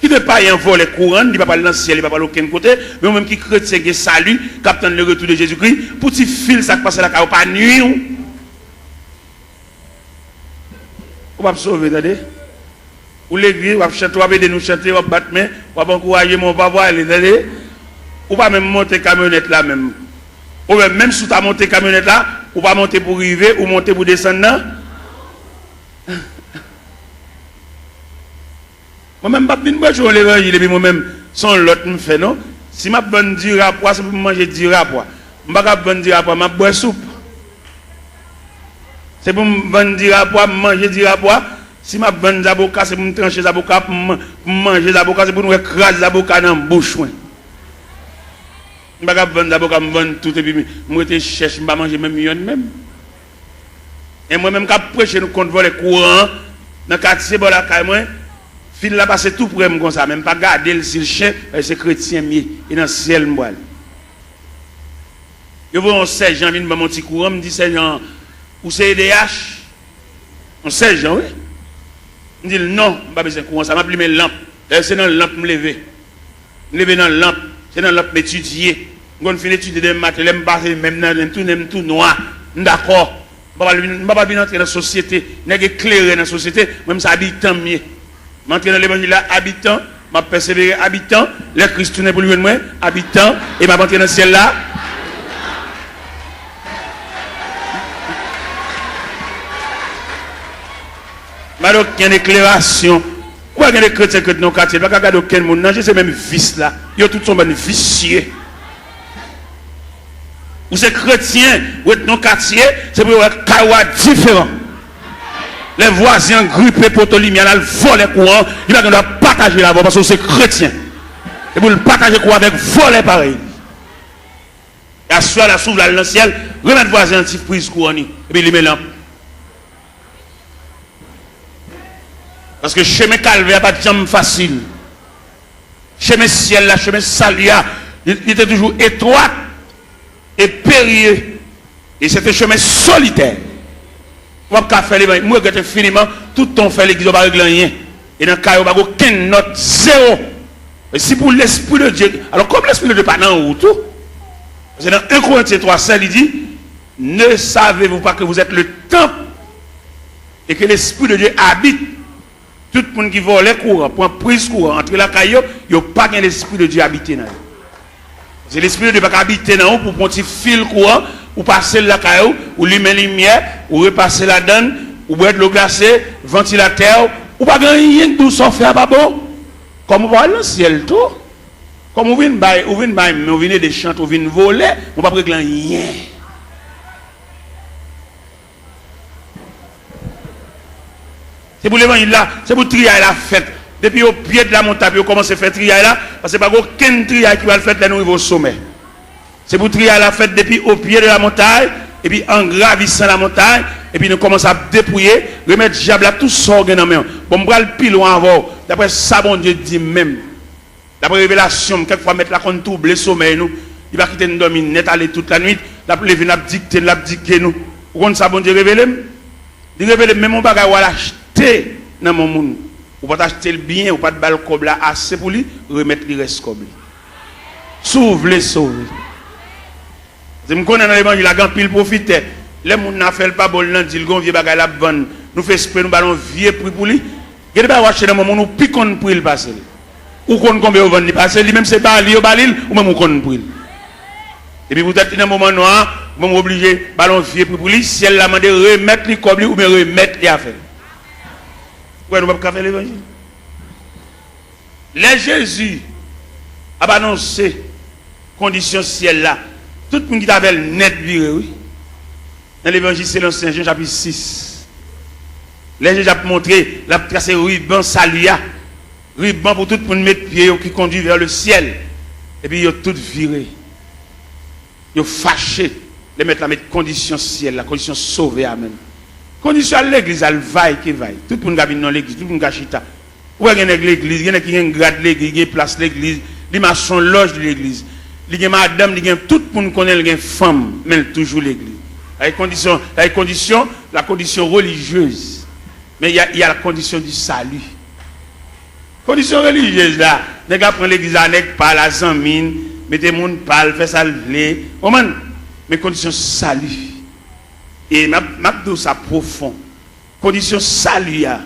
Kite payen an vòlè kouran, li pa pral nan syèl, li pa pral okenn kote, men ou menm ki kretyen gen sali, k ap tann le retour de Jezikri, pou ti fil sa k pase lakay ou pa nwi w. Ou p ap sove, tande. Ou legliz, w ap chante, w ap ede nou chante, w ap bat men, w ap ankouraje, men w pa pwale, tande. Ou pa menm monte kamyonèt la menm. Ou menm, menm si w ta monte kamyonèt la, ou pa monte pou rive, ou monte pou desann nan. Mwen menm, m p ap vin preche yon levanjil epi mwen menm, se yon lòt m fè, non. Si m ap vann diri a pwa, se pou m manje diri a pwa. M pa ka ap vann diri a pwa, m ap bwè soup. Se pou m vann diri a pwa, m manje diri a pwa. Si m ap vann zaboka, se pou m tranche zaboka, pou m, pou m manje zaboka, se pou nou wè kraz zaboka nan bouch mwen. M pa ka ap vann zaboka, m vann tout, epi m, m rete chèch, m pa manje menm yonn menm. E mwen menm k ap preche nou kont vòlè kouran an, nan katye bò lakay mwen, fil la pase tou prè m konsa, men m pa gade l si l chen, paske se kretyen m ye, e nan syèl m pral. Yo voye yon sèjan vin ban m yon ti kouran, m di sèjan an, ou se E D H? Yon sèjan, wi. M di l, non, m pa bezwen kouran sa, m ap limen lanp. Dayè, se nan lanp m leve. M leve nan lanp, se nan lanp m etidye. M konn fin etidye demen maten, lè m pase men m nan nen m, tou nen m tou nwa. M dakò. M pa pral vin, m pa pral vin antre nan sosyete. Nèg eklere nan sosyete, mwen m se abitan m ye. M antre nan levanjil la abitan, m ap pèsevere abitan, lè Kris tounen pou l jwenn mwen, abitan, e m ap antre nan syèl la. M pa gen okenn eklerasyon. Ou pa gen de kretyen k ret nan yon katye, pa ka gade okenn moun nan je, se menm vis la. Yo tout se yon bann visye. Ou se kretyen, ou ret nan yon katye, se pou yo wè kay ou a diferan. Lè vwazen an gripe poto limyè l al vòlè kouran, li pa gen dwa pataje l avè w paske w se kretyen. E pou l pataje kouran avèk vòlè parèy li. E aswè a la, si w vle al nan syèl, remèt vwazen an ti priz kouran li, epi limen lanp. Paske chemen kalvè a pa t janm fasil. Chemen syèl la, chemen sali a, li, li te toujou etwat e perye. E se te chemen solitè. W ap ka fè levanjil. M regrèt enfiniman, tout tan w fè legliz, w pa regle anyen. E nan kay ou, pa gen okenn nòt, zewo. E si pou Lespri de Dye, alò, kòm Lespri de Dye pa nan ou tou, paske nan en Korentyen twa sèz, li di, ne savez-vous pas que vous êtes le temple et que l'Esprit de Dieu habite? Tout moun ki vòlè kouran, pran priz kouran, antre lakay yo, yo pa gen Lespri de Dye abite nan yo. Se Lespri de Dye pa ka abite nan ou pou pran ti fil kouran, ou pase l lakay ou, ou limen limyè, ou repase ladann, ou bwè dlo glase, vantilatè, ou pa gen anyen k di w sa w fè a pa bon. Kòm ou pa al nan syèl tou. Kòm ou vin bay, ou vin bay men, ou vin ede chante, ou vin vole, mwen p ap regle anyen. Se pou levanjil la, se pou triyay la fèt. Depi o pye de la montay pou yo kòmanse fè triyay la, paske pa gen okenn triyay ki pral fèt lè nou rive o somè. Se pou triyay la fèt depi o pye de la montay, epi an gravisan la montay, epi nou kòmanse ap depouye, remèt dyab la tout sa w gen nan men w. Bon, m pral pi lwen avè w, daprè sa Bondye di m menm. Daprè revelasyon m, kèk fwa mèt la konn twouble somèy nou. Li pa kite n dòmi nèt ale tout lannuit. L ap leve, l ap dikte n, l ap dike nou. Ou konn sa Bondye revele m? Li revele m menm yon bagay w al achte nan men yon moun. Ou pa t achte l byen, ou pa t ba l kòb la ase pou li, remèt li rès kòb li. Si w vle sove. Paske m konnen nan levanjil la gen anpil pwofitè. Lè moun nan fè l pa bon, l nan di l gen yon vye bagay l ap vann. Nou fè espre nou ba l yon vye pri pou li. Gen de bagay w achte nan men moun ou pi konn pri l pase l. Ou konn konbyen yo vann li pase l, li menm se ba li yo ba li l, ou menm ou konn pri l. Epi poutèt li nan moman nwa a, ou menm ou oblije ba l yon vye pri pou li, syèl la mande remèt li kòb li oubyen remèt li afè l. Ou wè nou p ap ka fè levanjil. Lè Jezi ap anonse kondisyon syèl la, tout moun ki t avè l nèt vire, wi. Nan Levanjil selon Sen Jan, chapit sis, lè Jezi ap montre, l ap trase riban sali a, riban pou tout moun met pye yo ki kondui vè le syèl, epi yo tout vire. Yo fache lè Mèt la met kondisyon syèl la, kondisyon sove a menm. Kondisyon al legliz, al vay ke vay. Tout moun ka vin nan legliz, tout moun ka chita. Ou wè gen nèg legliz, gen nèg ki gen grad legliz, gen plas legliz, li mason lòj li legliz. Li gen madanm, li gen tout moun konnen l gen fanm, men l toujou legliz. Sa e kondisyon, sa e kondisyon, la condition religieuse. Men y a, y a la condition du salut. Kondisyon relijyez la, nèg la pran legliz la, nèg pa l a zanmi n, mete moun pa l, fè sa l vle. Konprann? Men kondisyon sali. E m ap, m ap di w sa pwofon. Kondisyon sali a,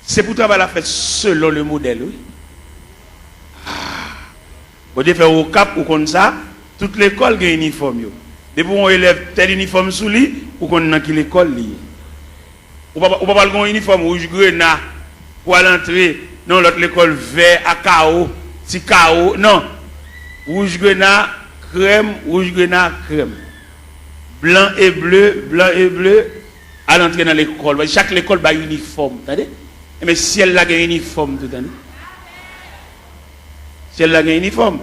se pou travay la fèt selon le modèl, wi. Ah. Bondye fè w Okap, ou konn sa, tout lekòl gen inifòm yo. Depi w yon elèv tèl inifòm sou li, ou konn nan ki lekòl li ye. Ou pa, ou pa pral gen yon inifòm wouj grena pou al antre nan yon lòt lekòl vè a kawo, ti kawo, non. Wouj grena, krèm, wouj grena, krèm. Blan e ble, blan e ble, al antre nan lekòl. Chak lekòl bay inifòm, tande? Enben, syèl la gen inifòm tou, tande? Syèl la gen inifòm.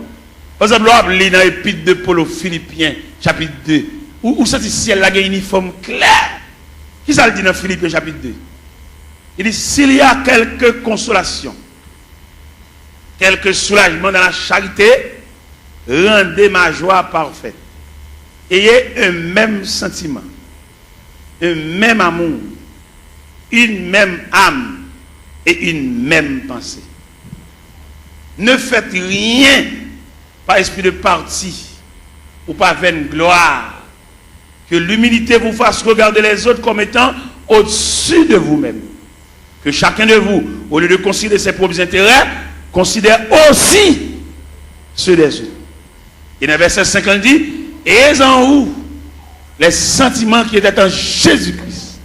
Pa egzanp, lè w ap li nan Epître de Paul aux Philippiens, chapit de, ou, ou santi syèl la gen inifòm klè. Kisa l di nan Filipyen chapit de? Li di, s'il y a quelque consolation, quelque soulagement dans la charité, rendez ma joie parfaite. Ayez un même sentiment, un même amour, une même âme et une même pensée. Ne faites rien par esprit de parti ou par vaine gloire. Que l'humilité vous fasse regarder les autres comme étant au-dessus de vous-même. Que chacun de vous, au lieu de considérer ses propres intérêts, considère aussi ceux des autres. Et dans verset cinq, il dit, ayez en vous les sentiments qui étaient en Jésus-Christ,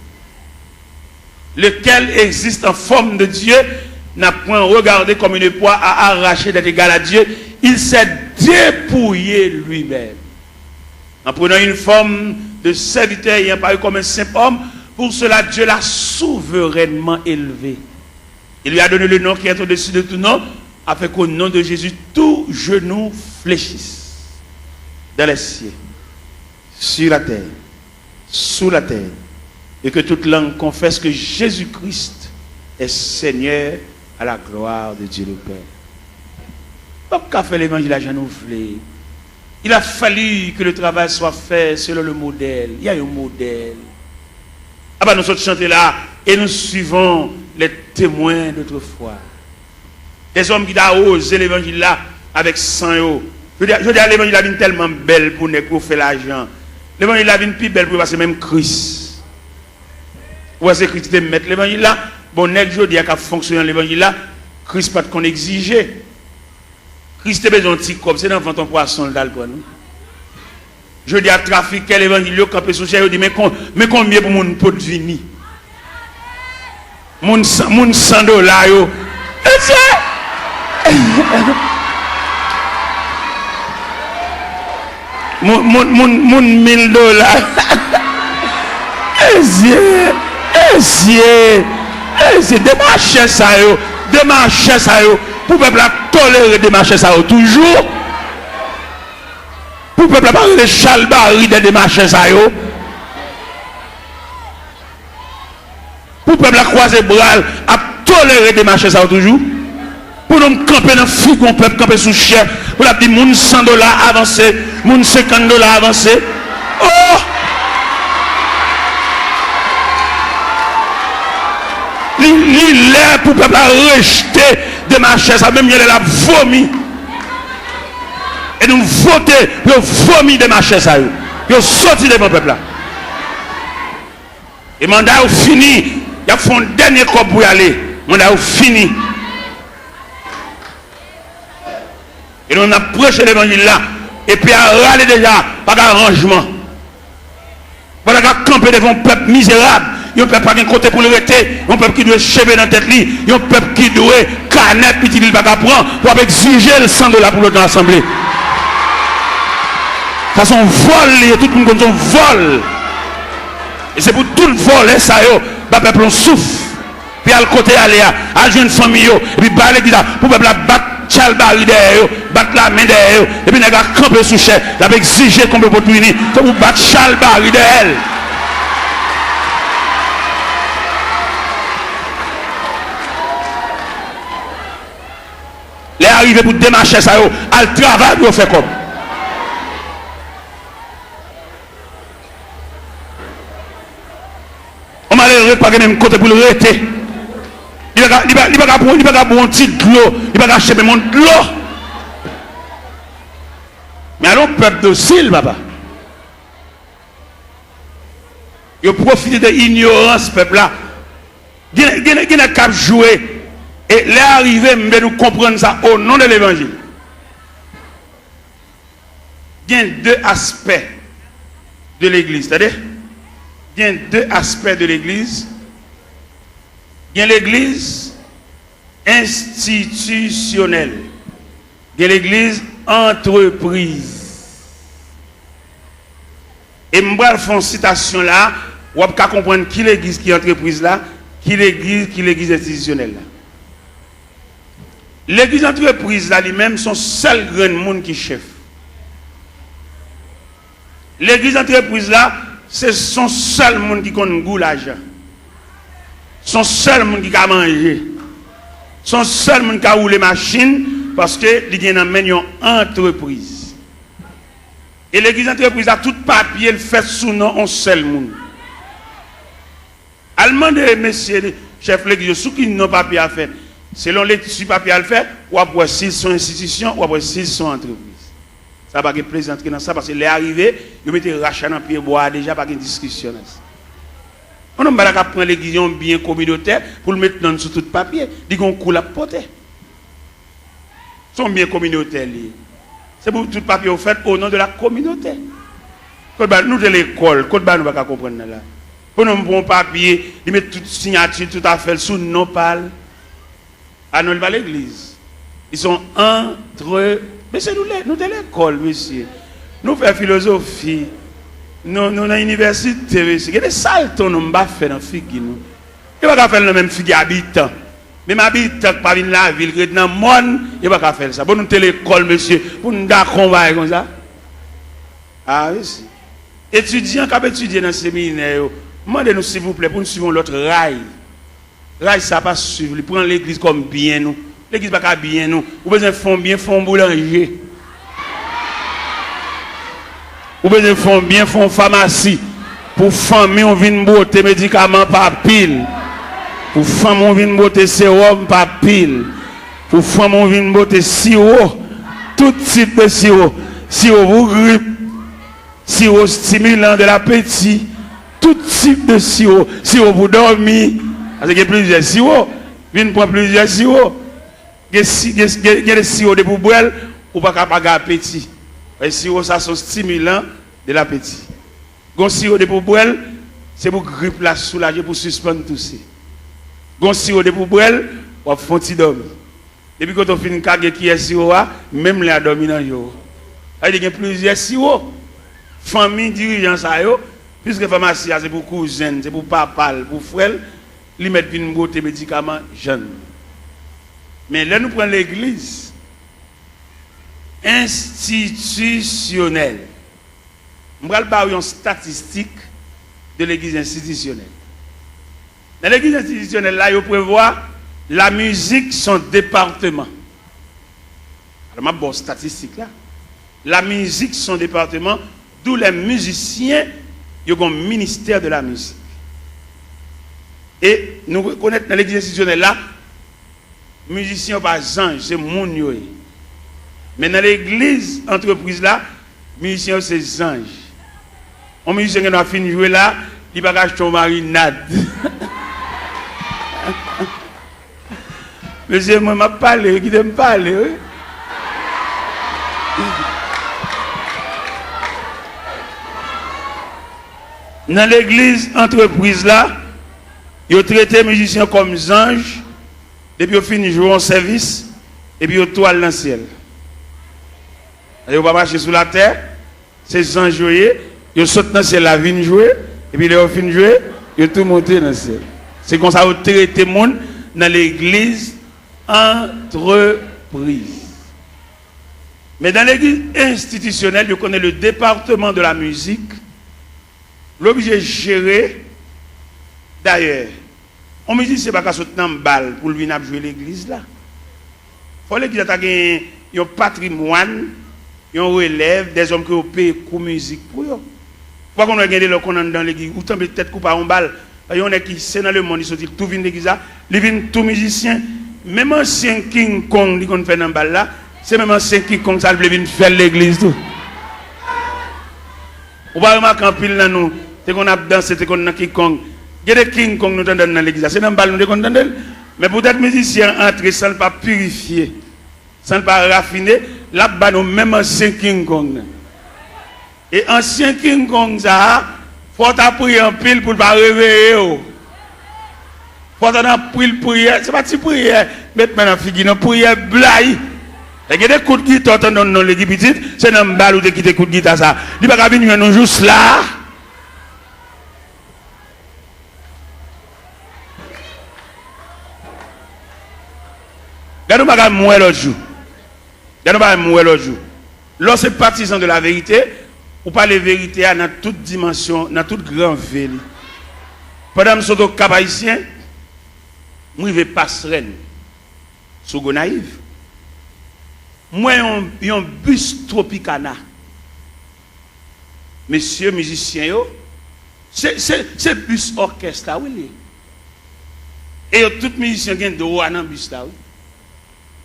lequel existe en forme de Dieu, n'a point regardé comme une proie à arracher d'être égal à Dieu, il s'est dépouillé lui-même en prenant une forme de serviteur, ayant paru comme un simple homme. Pour cela, Dieu l'a souverainement élevé. Il lui a donné le nom qui est au-dessus de tout nom, afin qu'au nom de Jésus, tout genou fléchisse dans les cieux, sur la terre, sous la terre, et que toute langue confesse que Jésus-Christ est Seigneur, à la gloire de Dieu le Père. P ap ka fè levanjil la jan nou vle. Il a fallu que le travail soit fait selon le modèle. Il y a un modèle. Apa nou sot chante la, et nous suivons les témoins d'autrefois. Dèzòm ki ta woze levanjil la avèk san yo. Jodi a, jodi a levanjil la vin tèlman bèl pou nèg pou yo fè lajan. Levanjil la vin pi bèl pou yo pase menm Kris. Ou wè se Kris ki te mèt levanjil la. Bon, nèg jodi a k ap fonksyone nan levanjil la, Kris pa t konn egzije. Kris te bezwen yon ti kòb, se nan vant yon pwason l t al pran l, wi. Jodi a, trafikè levanjil yo kanpe sou chè, yo di, men kon, men konbyen pou moun pot vini. Moun san, moun san dola yo. Mesye! Moun, moun, moun, moun mil dola. Mesye, mesye, mesye, demachè sa yo, demachè sa yo, pou pèp la tolere demachè sa yo toujou, pou pèp la pa rele chalbari de demachè sa yo. Pou pèp la kwaze bra l, ap tolere demachè sa yo toujou. Pou nou kanpe nan figi yon pèp, kanpe sou chè, pou l ap di moun san dola avanse, moun senkant dola avanse. Oh! Li, li lè pou pèp la rejte demachè sa yo, menm jan lè l ap vomi. E nou vote pou yo vomi demachè sa yo. Yo soti devan pèp la. E manda yo fini, y ap fè yon dènye kòb pou y ale. Manda yo fini. E nou menm n ap preche levanjil la. Epi a rale deja, pa gen aranjman. Pèp la ka kanpe devan yon pèp mizerab, yon pèp pa gen kote pou l rete, yon pèp ki dwe cheve nan tèt li, yon pèp ki dwe kanè pitit li pa ka pran pou ap egzije l san dola pou l nan asanble. Sa se yon vòl li ye, tout moun konn se yon vòl. E se pou tout vòlè sa yo ba pèp la yon souf. Pou y al kote y ale a, al jwenn fanmi yo, epi bay legliz la, pou pèp la bat chalbari dèyè yo, bat lamen dèyè yo, epi nèg la kanpe sou chè, l ap egzije konbe potwini, se pou bat chalbari dèyè l. Lè a rive pou demachè sa yo al travay pou yo fè kòb. Yon malere pa gen menm kote pou l rete. Li pa ka, li pa, li pa ka pran, li pa ka bwè yon ti dlo, li pa ka achte menm yon dlo. Men ale yon pèp dosil, papa. Yo pwofite de inyorans pèp la. Gen, gen, gen nèg k ap jwe. E lè a rive, m vle nou konprann sa o non de levanjil. Gen de aspè de legliz, tande? Gen de aspè de legliz. Gen legliz enstitisyonèl. Gen legliz antrepriz. E m pral fè yon sitasyon la, w ap ka konprann ki legliz ki antrepriz la, ki legliz, ki legliz enstitisyonèl la. Legliz antrepriz la, li menm, se yon sèl grenn moun ki chèf. Legliz antrepriz la, se, se yon sèl moun ki konn gou lajan. Se yon sèl moun ki ka manje. Se yon sèl moun ki ka woule machin, paske li gen nan men l yon antrepriz. E legliz antrepriz la, tout papye l fèt sou non yon sèl moun. Al mande mesye chèf legliz yo sou ki non papye a fèt. Selon lekti papye a l fè, w ap wè si l se yon enstitisyon, w ap wè si l se yon antrepriz. Sa pa gen plezantri nan sa, paske lè a rive, yo mete rach la nan pye bwa a deja, pa gen diskisyon nan sa. Yon nonm pa ta ka pran legliz yon byen kominotè pou l met non l sou tout papye. Li gen yon kou l ap pote. Se yon byen kominotè li ye. Se pou tout papye yo fèt au nom de la communauté. Kot ba nou te lekòl, kot ba nou pa ka konprann nan la. Pou nou pran yon papye, li met tout siyati, tout afè l sou non pa l. A non, li pa legliz. Li se yon antre-, mesye, nou le-, nou te lekòl, mesye. Nou fè filozofi. Nou, nou nan inivèsite, mesye. Gen de salte yon nonm pa fè nan figi nou. Yo pa ka fè l nan menm figi abitan. Menm abitan k pa vin lavil, ki ret nan mòn, yo pa ka fè l sa. Bon, nou te lekòl, mesye, pou n dakò yon bagay konsa? A, mesye. Etidyan k ap etidye nan seminè yo, m mande nou, silvouplè, pou n swiv yon lòt ray. Ray sa pa swiv li, pran legliz kòm byen nou. Legliz pa ka byen nou. Ou bezwen fè yon byen, fè yon boulanje. Ou bezwen fè yon byen, fè yon famasi. Pou fanmi w vin bwote medikaman pa pil. Pou fanmi w vin bwote sewòm pa pil. Pou fanmi w vin bwote siwo. Tout tip de siwo. Siwo pou grip. Siwo stimilan de lapeti. Tout tip de siwo. Siwo pou dòmi. Paske gen plizyè siwo. Vin pran plizyè siwo. Gen si-, gen, gen, gen de siwo depi w bwè l, ou pa ka pa gen apeti. Paske siwo sa se yon stimilan de lapeti. Gon siwo depi w bwè l, se pou grip la soulaje, pou sispann touse. Gon siwo depi w bwè l, w ap fè yon ti dòmi. Depi kote w fin kage kiyè siwo a, menm lè a dòmi nan je w. Sa vle di gen plizyè siwo. Fanmi dirijan sa yo, piske famasi a se pou kouzen l, se pou papa l, pou frè l, li mèt vin bwote medikaman jèn. Men lè nou pran legliz enstitisyonèl, m pral ba w yon statistik de legliz enstitisyonèl. Nan legliz enstitisyonèl la, yo prevwa la mizik se yon depatman. Alò, m ap ba w statistik la. La mizik se yon depatman, d'où les musiciens, yo gen yon ministè de la mizik. E nou rekonèt nan legliz enstitisyonèl la, mizisyen yo pa zanj, se moun yo ye. Men nan legliz antrepriz la, mizisyen yo se zanj. Yon mizisyen gen dwa fin jwe la, li pa ka achte yon marinad. Mesye, mwen, m ap pale, wi, kite m pale, wi. Nan legliz antrepriz la, yo trete mizisyen kòm zanj, depi yo fin jwe yon sèvis, epi yo tou al nan syèl. Yo pa mache sou latè, se zanj yo ye, yo sot nan syèl la vin jwe, epi lè yo fin jwe, yo tou monte nan syèl. Se konsa yo trete moun nan legliz antrepriz. Men dan legliz enstitisyonèl, yo konnen le département de la musique, l oblije jere. Dayè, yon mizisyen pa ka sot nan bal pou l vin ap jwe legliz la. Fò legliz la ta gen yon patrimwàn, yon relèv, dèzòm ke yo peye kou mizik pou yo. Ou pa konn wè gen de lè w konn anndan legliz, ou tanbe tèt kou pa yon bal. Yon nèg ki se nan lemonn, li soti, li tou vin legliz la, li vin tou mizisyen. Menm ansyen King Kong li konn fè nan bal la, se menm ansyen King Kong sa l vle vin fè l legliz tou. Ou pa remake anpil nan nou te konn ap danse, te konn nan King Kong. Gen de King Kong nou tande nan legliz la, se nan bal nou te konn tande l. Men poutèt mizisyen an antre san l pa pirifye, san l pa rafine, l ap ba nou menm ansyen King Kong nan. E ansyen King Kong sa a, fò w ta priye anpil pou l pa reveye w. Fò w ta nan pil priyè, se pa ti priyè met men nan figi non, priyè blayi. E gen de kout gita w tande nan legliz pitit, se nan bal ou te kite kout gita sa. Li pa ka vin jwenn nou jous la. Gade yon bagay m wè lòt jou. Gade yon bagay m wè lòt jou. Lè w se patizan de la verite, ou pale verite a nan tout dimansyon, nan tout gran ve li. Pandan m sot Okap Ayisyen, m rive Pasrèn, sou Gonayiv. M wè yon, yon bis Tropicana. Mesye mizisyen yo, se, se, se bis òkès la, wi, li ye. E yo tout mizisyen gen dwa nan bis la, wi.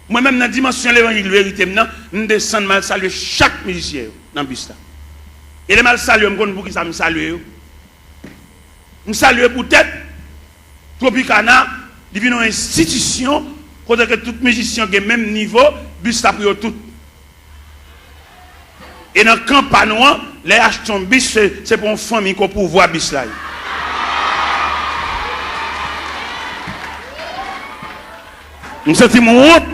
Mwen menm, nan dimansyon levanjil verite m nan, m desann, m al salye chak mizisyen yo nan bis la. E lè m al salye yo, m konn poukisa m salye yo. M salye poutèt Tropicana, li vin yon enstitisyon kote ke tout mizisyen gen menm nivo, bis la pou yo tout. E nan kan pa nou an, lè y achte yon bis, se, se pou yon fanmi ke w pouvwa bis la ye. M santi m wont.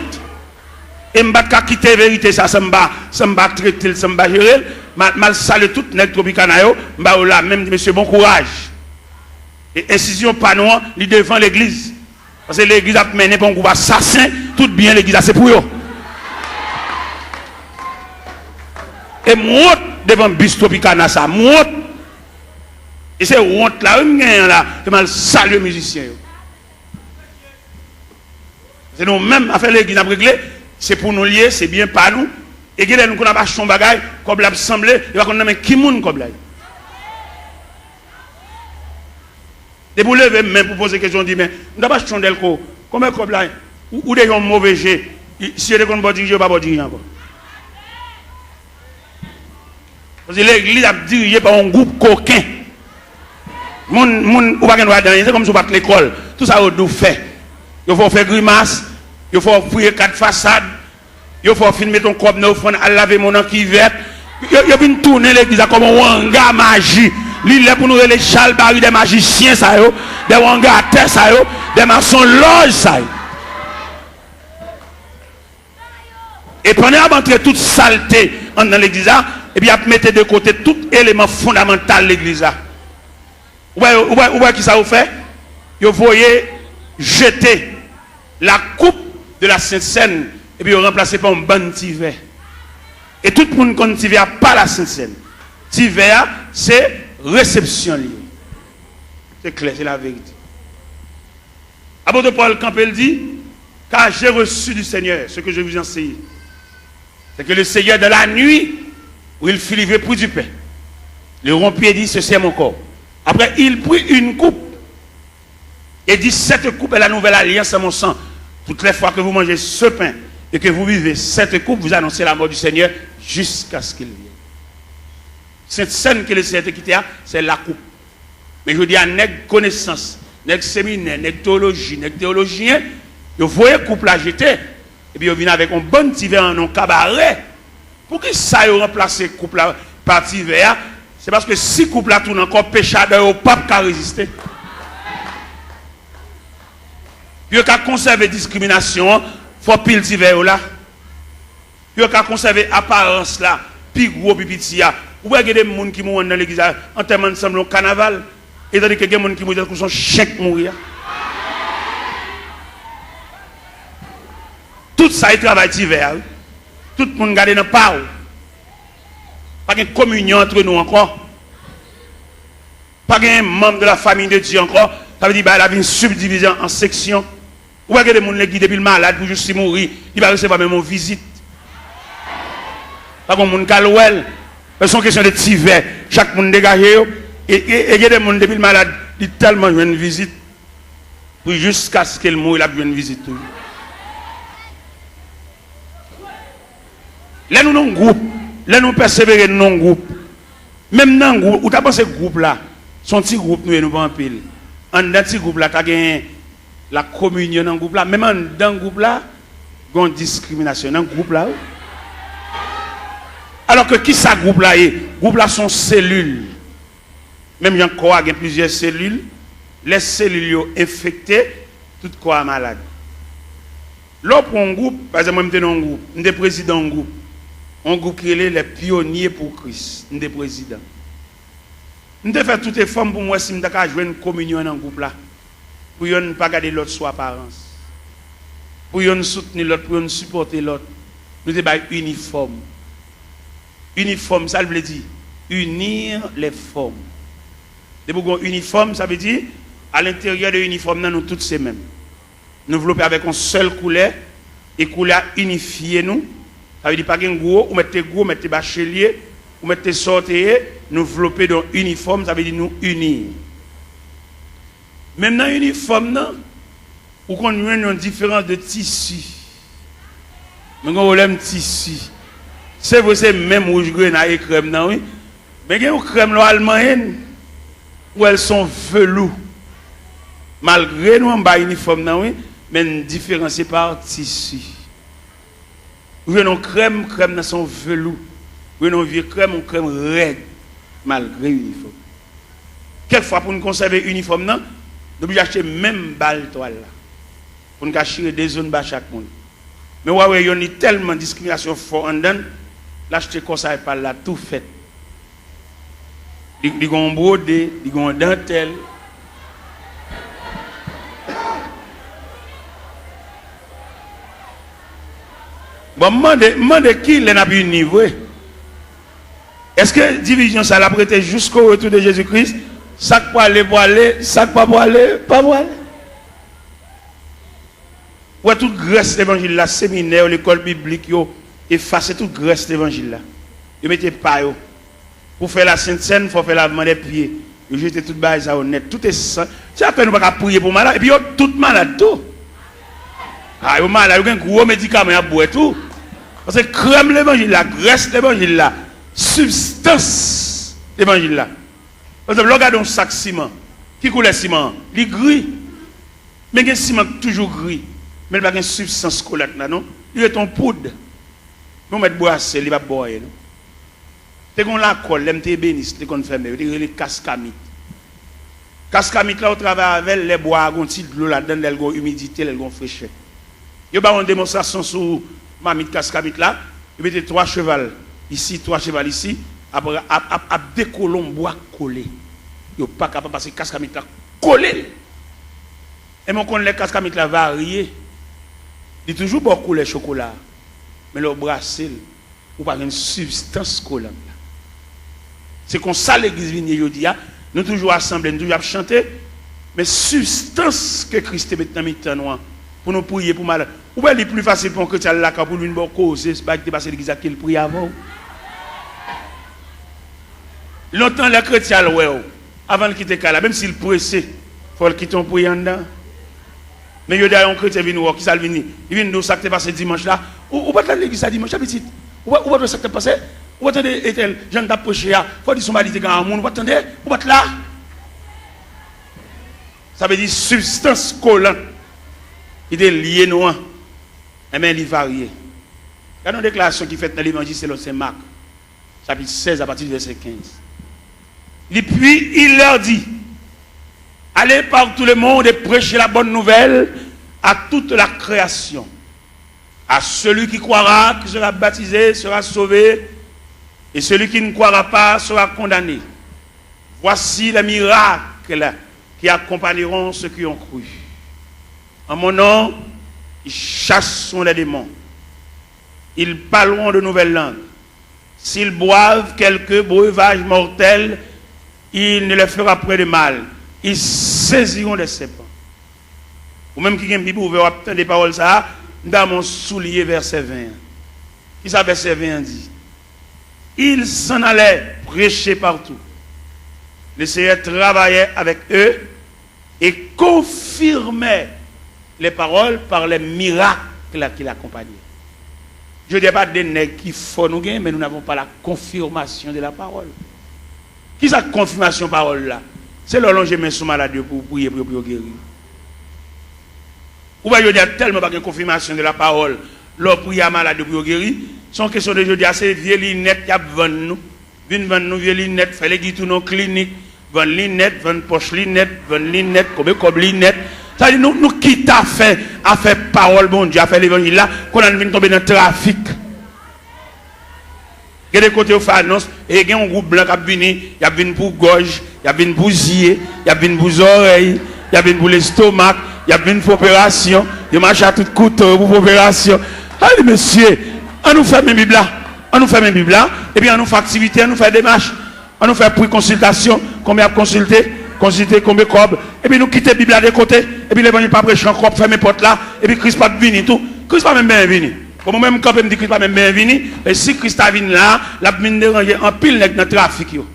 E m pa t ka kite verite sa san m pa, san m pa trete l, san m pa jere l. M al, m al salye tout nèg Tropicana yo, m ba yo lamen, m di, "Mesye, bon kouraj." E enstitisyon pa nou an, li devan legliz. Paske legliz ap mennen pa yon gwoup asasen, tout byen legliz la se pou yo. E m wont devan bis Tropicana sa, m wont. E se wont la, wi, m genyen la, ke m al salye mizisyen yo. Se nou menm, afè legliz n ap regle, se pou nou l ye, se byen pa nou. E gen lè nou konn ap achte yon bagay, kòb la ap sanble, yo pa konn nan men ki moun kòb la ye. Depi w leve men pou poze kesyon, w di, "Men, m t ap achte yon dèlko, konbyen kòb la ye?" Ou, ou deja yon move je. Si yo te konn ba w dirije, yo pa ba w dirije ankò. Paske legliz ap dirije pa yon gwoup koken. Moun, moun, ou pa gen dwa di anyen, se kòmsi w pa t lekòl. Tout sa yo di w fè. Yo fè w fè grimas, yo fè w fouye kat fasad, yo fè w fin met yon kòb nan ofrann, al lave men w nan kivèt. Yo, yo vin tounen legliz la kòm yon wanga maji. Li lè pou nou rele chalbari dè majisyen sa yo, dè wangatè sa yo, dè masonlòj sa yo. E pandan y ap antre tout salte anndan legliz la, Epi y ap mete de kote tout eleman fondamantal legliz la. Ou wè, ou wè, ou wè kisa yo fè? Yo voye jete la coupe de la Sainte Seine, epi yo ranplase pa yon bann ti vè. E tout moun konn ti vè a pa la Sainte Seine. Ti vè a, se resepsyon li ye. Se klè, se laverite. Apot Pòl kanpe, l di, car j'ai reçu du Seigneur ce que je vous ai enseigné. C'est que le Seigneur, dans la nuit où il fut livré pour du pain, le rompit et dit, ceci est mon corps. Après, il prit une coupe et dit, cette coupe est la nouvelle alliance à mon sang. Toutes les fois que vous mangez ce pain et que vous buvez cette coupe, vous annoncez la mort du Seigneur jusqu'à ce qu'il vienne. Sent Sèn ke Lesenyè te kite a, se lakoup. Men jodi a, nèg konesans, nèg seminè, nèg teyoloji, nèg teyolojyen, yo voye koup la jete, epi yo vin avèk yon bann ti vè an yon kabarè. Poukisa yo ranplase koup la pa ti vè a? Se paske si koup la tounen ankò, peche adan yo p ap ka reziste. Pou yo ka konsève diskriminasyon an, fò pil ti vè yo la. Pou yo ka konsève aparans la, pi gwo, pi piti a. Ou wè gen de moun ki mouri anndan legliz la, antèman sanble yon kanaval. E tandike gen moun ki mouri tankou se yon chen k mouri a. Tout sa e travay ti vè a, wi. Tout moun gade nan pa w. Pa gen kominyon antre nou ankò. Pa gen manm de la famille de Dieu ankò. Sa vle di bagay la vin sibdivize an, an seksyon. Ou wè gen de moun legliz depi l malad pou jis li mouri, li pa resevwa menm yon vizit. Pa gen moun k al wè l. Men se yon kesyon de ti vè. Chak moun degaje yo. E, e, e gen de moun depi l malad, li tèlman jwenn vizit. Pou jiskaske l mouri, l ap jwenn vizit toujou. Lè nou nan yon gwoup, lè nou pèsevere, nou nan yon gwoup. Menm nan gwoup, ou ta panse gwoup la, se yon ti gwoup nou ye, nou pa anpil. Anndan ti gwoup la, ta gen lakominyon nan gwoup la. Menm anndan gwoup la, gen yon diskriminasyon nan gwoup la, wi. Alò ke kisa gwoup la ye? Gwoup la se yon selil. Menm jan kò a gen plizyè selil, lè selil yo enfekte, tout kò a malad. Lè w pran yon gwoup, pa egzanp, mwen m te nan yon gwoup, m te prezidan yon gwoup, yon gwoup ki rele Les Pionniers pour Christ, m te prezidan. M te fè tout efò m pou m wè si m ta ka jwenn kominyon nan gwoup la, pou yonn pa gade lòt sou aparans, pou yonn soutni lòt, pou yonn sipòte lòt. Nou te bay inifòm. Inifòm, sa l vle di? Unir les formes. Depi w gen yon inifòm, sa vle di, alenteryè de inifòm nan, nou tout se menm. Nou vlope avèk yon sèl koulè, e koulè a inifye nou. Sa vle di pa gen gwo, ou mèt te gwo, ou mèt te bachelye, ou mèt te sa w te ye, nou vlope de yon inifòm, sa vle di nou ini. Menm nan inifòm nan, ou konn jwenn yon diferans de tisi. Nou gen yon pwoblèm tisi. Se vre, se menm wouj grenay e krèm nan, wi. Men gen yon krèm lè w al manyen l, ou wè l se yon velou. Malgre nou anba inifòm nan, wi, men n diferansye pa tisi. Ou jwenn yon krèm, krèm nan se yon velou. Ou jwenn yon vye krèm, yon krèm rèd, malgre inifòm. Kèk fwa, pou n konsève inifòm nan, nou oblije achte menm bal twal la. Pou n ka chire de zo anba chak moun. Men w a wè yonn li tèlman diskriminasyon fò anndan l, l achte kòsay pa l la tou fèt. Li, li gen yon bwode, li gen yon dantèl. Bon, m mande, m mande kilè n ap ini vre? Èske divizyon sa l ap rete jusqu'au retour de Jésus-Christ? Sa k prale, prale, sa k pa prale, pa prale. Ou wè tout grès levanjil la, seminè yo, lekòl biblik yo, efase tout grès levanjil la. Yo mete pa yo. Pou fè la Sent Sèn, fò fè lavman dè pye. Yo jete tout bagay sa yo nèt. Tout esan-, se afè nou pa ka priye pou malad. Epi yo tout malad tou. A, yo malad, yo gen gwo medikaman y ap bwè tou. Paske krèm levanjil la, grès levanjil la, sibstans levanjil la. Pa egzanp, lè w gade yon sak siman, ki koulè siman an? Li gri. Men gen siman k toujou gri, men li pa gen sibstans kolèt la, non. Li ret yon poud. Men w mèt bwase l, li p ap ba w anyen, non. Te gen yon lakòl, lè m te ebenis, te konn fèmen, yo te rele kaskamit. Kaskamit la, ou travay avè l, lè bwa a gen yon ti dlo ladan l, lè l gen yon imidite, lè l gen yon frechè. Yo ba w yon demonstrasyon sou mamit kaskamit la, yo mete twa cheval. Isi, twa cheval isi, ap, ap, ap, ap dekolonbwa kole. Yo pa kapab pase kas kamit la kole l. E men w konn lè kas kamit la varye, li toujou ba w koulè chokola a. Men lè w brase l, ou pa jwenn sibstans kolan la. Se konsa legliz vin ye jodi a. Nou toujou asanble, nou toujou ap chante. Men sibstans ke Kris te met nan mitan nou an, pou nou priye pou malad. Ou wè li pli fasil pou yon kretyen al lakay pou l vin ba w koze bagay ki te pase legliz la ke l priye avè w. Lontan lè kretyen al wè w, avan l kite kay la, menm si l prese, fò l kite yon priye anndan. Men jodi a yon kretyen vin wè w, kisa l vin di? Li vin di w sa k te pase dimanch la. Ou, ou pa t la legliz la dimanch la, pitit? Ou pa, ou pa t wè sa k t ap pase? Ou pa tande entèl jan l t ap preche a? Fò di se yon bagay li te gen a moun, ou pa t tande? Ou pa t la? Sa vle di sibstans kolan ki te lye nou an, enben, li varye. Gade yon deklarasyon ki fèt nan Levanjil selon Sen Mak, chapit sèz, apati de vèsè kenz. Li, puis il leur dit, allez par tout le monde et prêchez la bonne nouvelle à toute la création. À celui qui croira, qui sera baptisé, sera sauvé, et celui qui ne croira pas sera condamné. Voici les miracles qui accompagneront ceux qui ont cru. En mon nom, ils chasseront les démons. Ils parleront de nouvelles langues. S'ils boivent quelque breuvage mortel, il ne leur fera point de mal. Ils saisiront des serpents. Ou menm ki gen Bib ouvè, w ap tande pawòl sa a, m ta renmen w souliye vèsè ven an. Kisa vèsè ven an di? Ils s'en allaient prêcher partout. Le Seigneur travaillait avec eux et confirmait les paroles par les miracles qui l'accompagnaient. Jodi a, pa de nèg ki fò nou gen, men nous n'avons pas la confirmation de la parole. Kisa konfimasyon pawòl la? Se lè w lonje men sou malad yo pou w priye pou yo, pou yo geri. Ou wè, jodi a tèlman pa gen konfimasyon de la pawòl. Lè w priye a malad yo pou yo geri, se yon kesyon de jodi a, se vye linèt y ap vann nou. Vin vann nou vye linèt, fè legliz tounen yon klinik, vann linèt, vann pòch linèt, vann linèt, konbe kòb linèt. Sa vle di nou, nou kite afè, afè pawòl Bondye, afè levanjil la, kounye a nou vin tonbe nan trafik. Gen de kote yo fè anons, e gen yon gwoup blan k ap vini, y ap vin pou gòj, y ap vin pou zye, y ap vin pou zòrèy, y ap vin pou lestomak, y ap vin fè operasyon, yo mache a tout kouto, yo pou fè operasyon. Ay, mesye, an nou fèmen Bib la, an nou fèmen Bib la, epi an nou fè aktivite, an nou fè demach. An nou fè pri konsiltasyon, konbyen y ap konsilte, konsilte konbyen kòb, epi nou kite Bib la de kote, epi levanjil pa preche ankò, ap fèmen pòt la, epi Kris p ap vini tou. Kris pa menm benyen vini. Bon, mwen menm, m kanpe, m di Kris pa menm benyen vini, men si Kris ta vin la, l ap vin deranje anpil nèg nan trafik yo.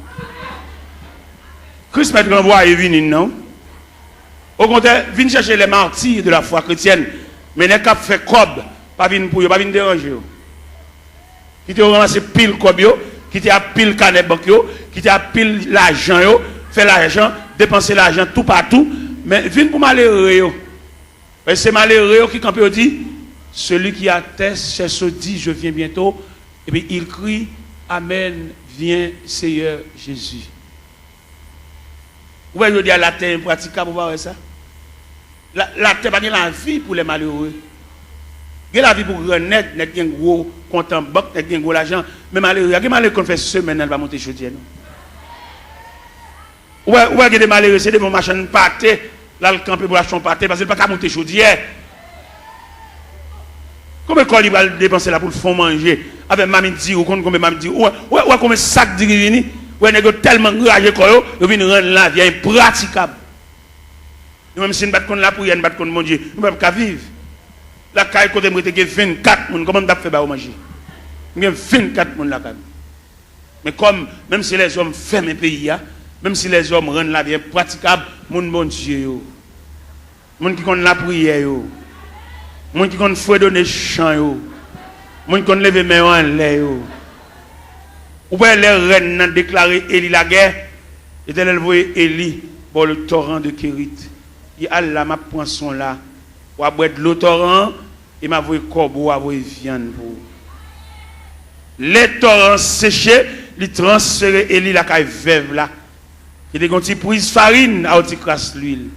Kris mèt ranvwaye vini n nan, wi. Okontrè, vin chèche les martyrs de la foi chrétienne, men nèg k ap fè kòb, pa vin pou yo, pa vin deranje yo. Kite yo ranmase pil kòb yo, kite a pil kanè bank yo, kite a pil lajan yo, fè lajan, depanse lajan toupatou, men vin pou malere yo. Paske se malere yo ki kanpe, yo di, celui qui atteste, cherche, dit, je viens bientôt, epi il crie, amen, viens Seigneur Jésus. Ou wè jodi a latè enpratikab, ou pa wè sa? La, latè pa gen lavi pou les malheureux. Gen lavi pou gran nèg, nèg gen gwo kont an bank, nèg gen gwo lajan. Men malere a, gen malere ki konn fè semèn nan li pa monte chodyè, non. Ou wè, ou wè gen de malere, se devan yon machann pate, l al kanpe pou l achte yon pate, paske l pa ka monte chodyè. Konbyen kòb li pral depanse la pou l fè yon manje? Avèk mamit diri, ou konn konbyen mamit diri? Ou wè, ou wè, ou wè konbyen sak diri vini? Ou wè nèg yo tèlman anraje kò yo, yo vin rann lavi a enpratikab. Nou menm si n pa t konn lapriyè, n pa t konn Bondye, nou pa t ap ka viv. Lakay kote m rete gen vennkat moun, kòman m t ap fè ba yo manje? M gen vennkat moun lakay mwen. Men kòm, menm si lèzòm fèmen peyi a, menm si lèzòm rann lavi enpratikab, moun Bondye yo, moun ki konn lapriyè yo, moun ki konn fredone chan yo, moun ki konn leve men yo anlè yo, ou wè lè rèn nan deklare Eli lagè, Letènèl voye Eli bò le toran de Kerit. Li al la, m ap pran swen w la, w a bwè dlo toran an, e m a voye kòbo, w a voye vyann pou ou. Lè toran an seche, li transfere Eli lakay vèv la, ki te gen yon ti priz farin a yon ti kras lwil.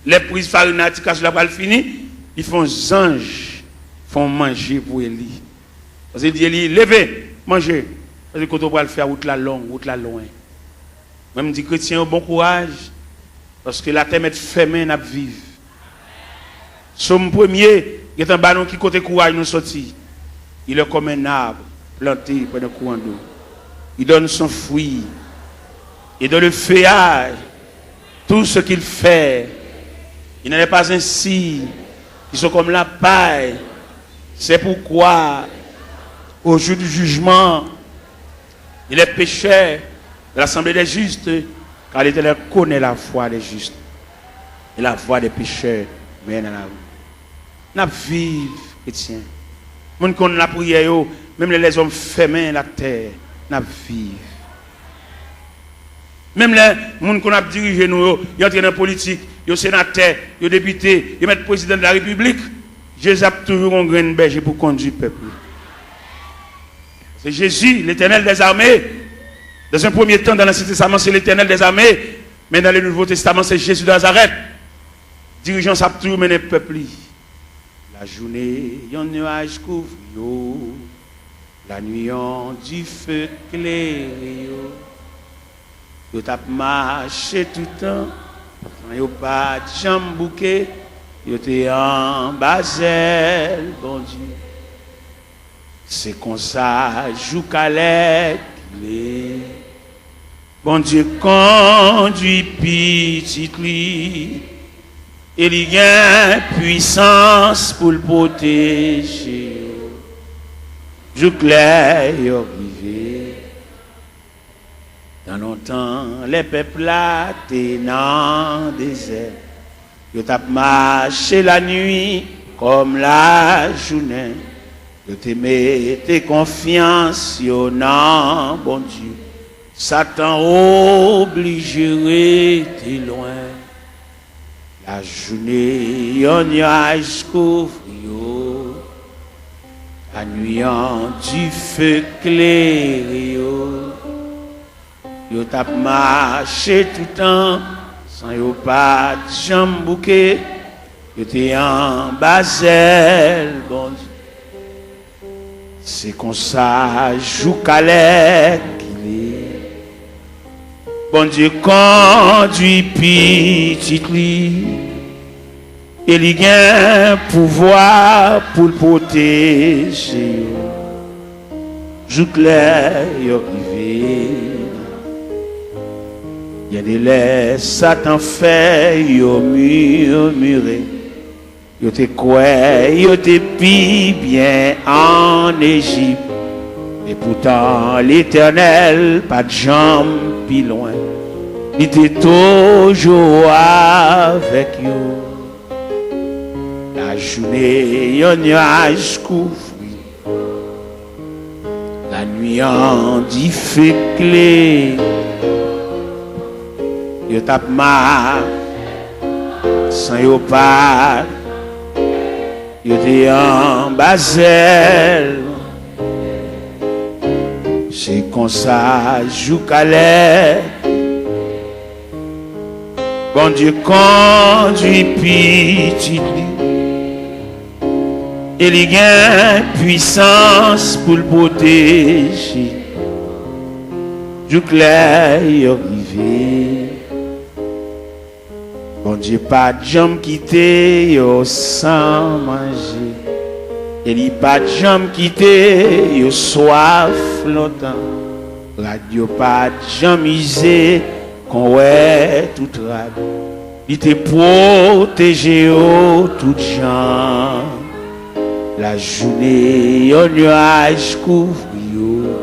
Lè priz farin nan ti kras lwil la pral fini, li fè yon zanj fè yon manje pou Eli. Paske li di li, leve, manje. Paske kote w pral fè a, wout la long, wout la lwen. Mwen, m di kretyen yo, bon kouraj, paske latè mèt fèmen, n ap viv. Sòm premye gentan ba nou ki kote kouraj nou soti. Il est comme un arbre planté près d'un courant d'eau. Il donne son fruit. Et dans le feuillage, tout ce qu'il fait, il n'en est pas ainsi. Ils sont comme la paille. C'est pourquoi, au jour du jugement, il est pécheur de l'assemblée des justes, car l'Éternel connaît la voie des justes, et la voie des pécheurs mène à la ruine. N ap viv, kretyen. Moun konn lapriyè yo, menm lè lèzòm fèmen latè, n ap viv. Menm lè moun konn ap dirije nou yo, yo antre nan politik, yo senatè, yo depite, yo mèt prezidan de la repiblik, Jezi ap toujou gon grenn bèje pou kondui pèp li. C'est Jésus, l'Éternel des armées. Dans un premier temps, dans l'Ancien Testament, c'est l'Éternel des armées. Mais dans le Nouveau Testament, c'est Jésus de Nazareth. Dirijan sa ap toujou mennen pèp li. Lajounen, yon nyaj kouvri yo. Lannuit, yon dife klere yo. Yo t ap mache toutan, san yo pa t janm bouke. Yo te anba zèl Bondye. Se konsa, jouk alè ki le, Bondye kondui pitit li, e li gen pwisans pou l pwoteje yo jouk lè yo rive. Tan lontan, lè pèp la te nan dezè, yo t ap mache lannuit kòm lajounen. Yo te mete konfyans yo nan Bondye. Satan oblije rete lwen. Lajounen, yon nyaj kouvri yo. Lannuit, yon dife klere yo. Yo t ap mache toutan, san yo pa t janm bouke. Yo te anba zèl Bondye. Se konsa, jouk alè ki le, Bondye kondui pitit li, e li gen pouvwa pou l pwoteje yo jouk lè yo rive. Gen de lè, Satan fè yo mimire. Yo te kwè yo te pi byen ann Ejip. Epoutan, Letènèl pa t janm pi lwen. Li te toujou avèk yo. Lajounen, yon nyaj kouvri. Lannuit, yon dife klere. Yo t ap mache san yo pa t, yo te anba zèl. Se konsa, jouk alè, Bondye kondui pitit li. E li gen pwisans pou l pwoteje jouk lè yo rive. Bondye pa t janm kite yo san manje, e li pa t janm kite yo swaf lontan. Rad yo pa t janm ize kon wè tout rad. Li te pwoteje yo tout jan. Lajounen, yon nyaj kouvri yo.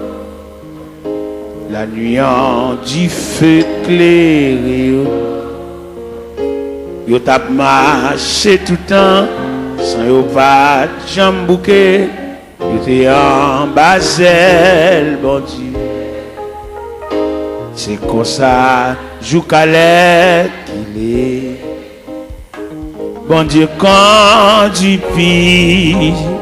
Lannuit, yon dife klere yo. Yo t ap mache toutan, san yo pa t janm bouke. Yo te anba zèl Bondye. Se konsa, jouk alè ki le, Bondye kondui pitit li.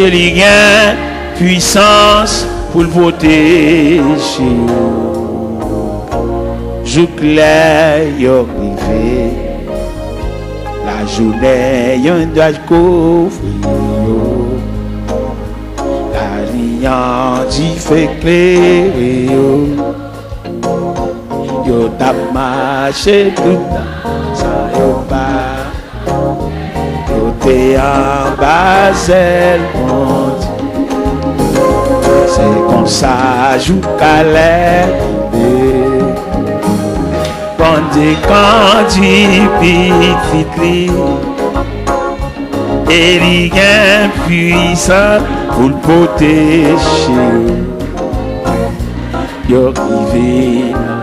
E li gen pwisans pou l pwoteje yo jouk lè yo rive. Lajounen, yon nyaj kouvri yo. Yon dife klere yo. Yo t ap mache toutan san yo pa. Yo te anba zèl Bondye. Se konsa jou Kalèb rive. Bondye kondui pitit li. E li gen pwisans pou l pwoteje yo. Yo rive nan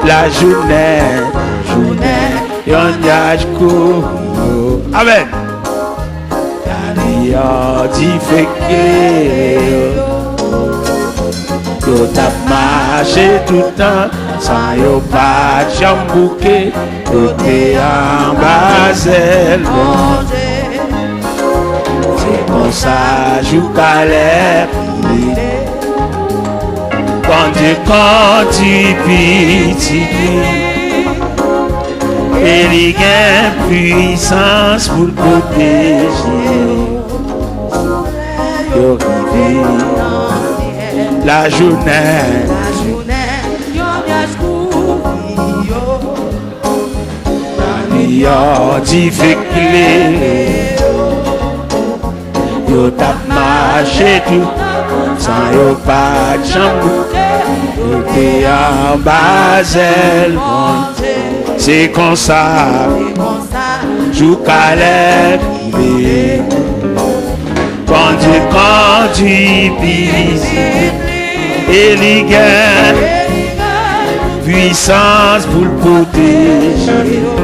lajounen, jounen, yon nyaj kouvri yo. Amèn. Laliyè dife klere yo. Yo t ap mache toutan san yo pa t janm bouke. Yo te anba zèl Bondye. Se konsa jou Kalèb rive. Bondye kondui pitit li. E li gen pwisans pou l pwoteje yo. Yo rive lajounen. Laliyè dife klere yo. Yo t ap mache toutan san yo pa t janm bouke. Yo te anba zèl Bondye. Se konsa jou Kalèb rive. Bondye kondui pitit li. E li gen pwisans pou l pwoteje yo.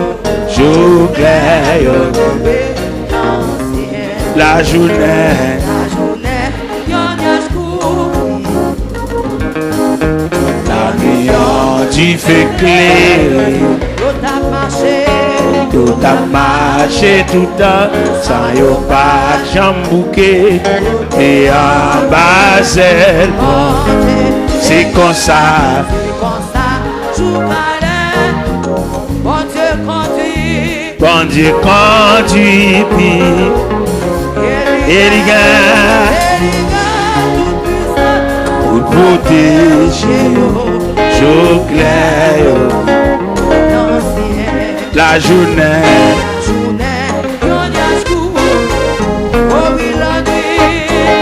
Jou klè yo. Lajounen. Laliyè dife klere yo. Yo t ap mache toutan san yo pa t janm bouke. Yo te anba zèl Bondye. Se konsa. Jou Kalèb, Bondye kondui. Bondye kondui pitit li. E li gen pou l pwoteje yo. Jou klè yo. Lajounen.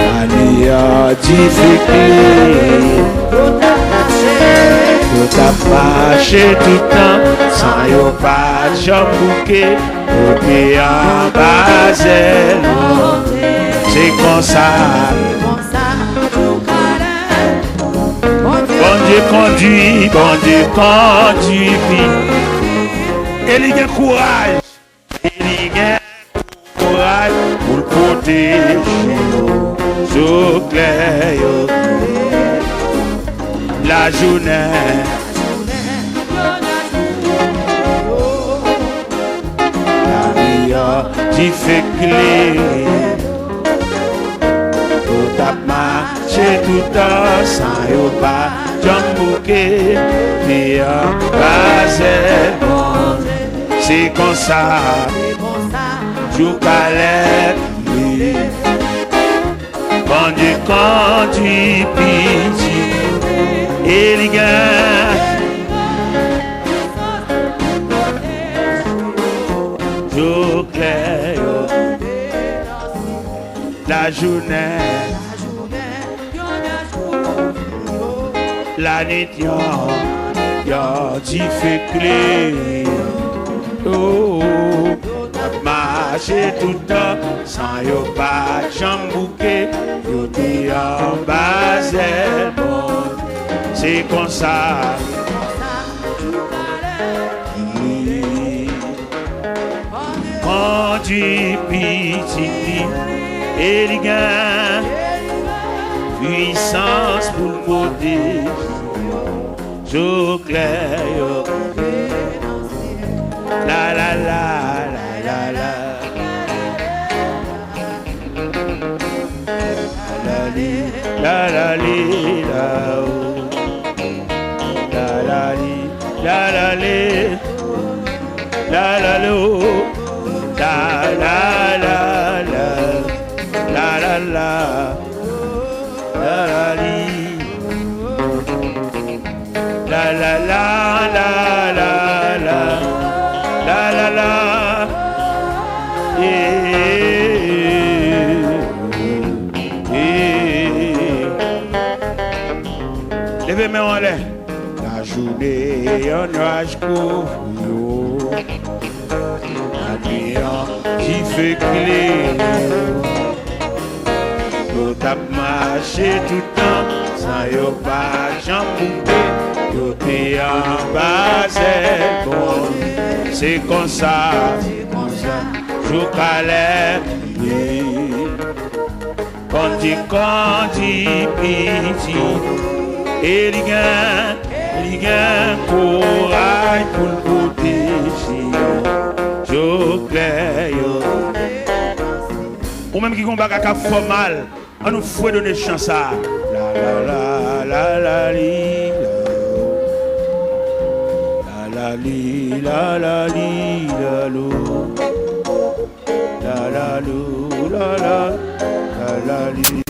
Laliyè dife klere yo. Yo t ap mache toutan san yo pa t janm bouke. Yo te anba zèl Bondye. Se konsa. Bondye kondui, Bondye kondui pitit. E li gen kouraj. E li gen kouraj pou l pwoteje yo. Jou klè yo. Lajounen. Laliyè dife klere yo. Yo t ap mache toutan san yo pa janm bouke. Te anba zèl Bondye. Se konsa. Jou Kalèb rive. Bondye kondui pitit li. E li gen jou klè yo. Lajounen. Lanwit yon, yon dife klere yo. Yo t ap mache toutan san yo pa t janm bouke. Yo te anba zèl Bondye. Se konsa. Kondui pitit li. E li gen pwisans pou l pwoteje yo. Jou klè yo. La, la, la, la, la, la. La, la, li, la, la, li, la, o. La, la, li, la, la, li. La, la, lo. La, la, la, la. La, la, la. la la li. La la la la la la. La la la. Eh, eh, eh. Leve men w anlè. Lajounen, yon nwaj kouvri yo. Lannuit an dife klere yo. Yo t ap mache tout tan san yo pa janm boute. Yo te anba zèl Bondye. Se konsa, se konsa, jou kalè ye. Bondye kondi pitit e li gen, li gen kouraj pou l pwoteje yo. Jou klè yo. Ou menm ki gon bagay k ap fè w mal, ann nou fredone chan sa a. La la la la la li la. La la li la la li la lo. La la lo la la. La la li.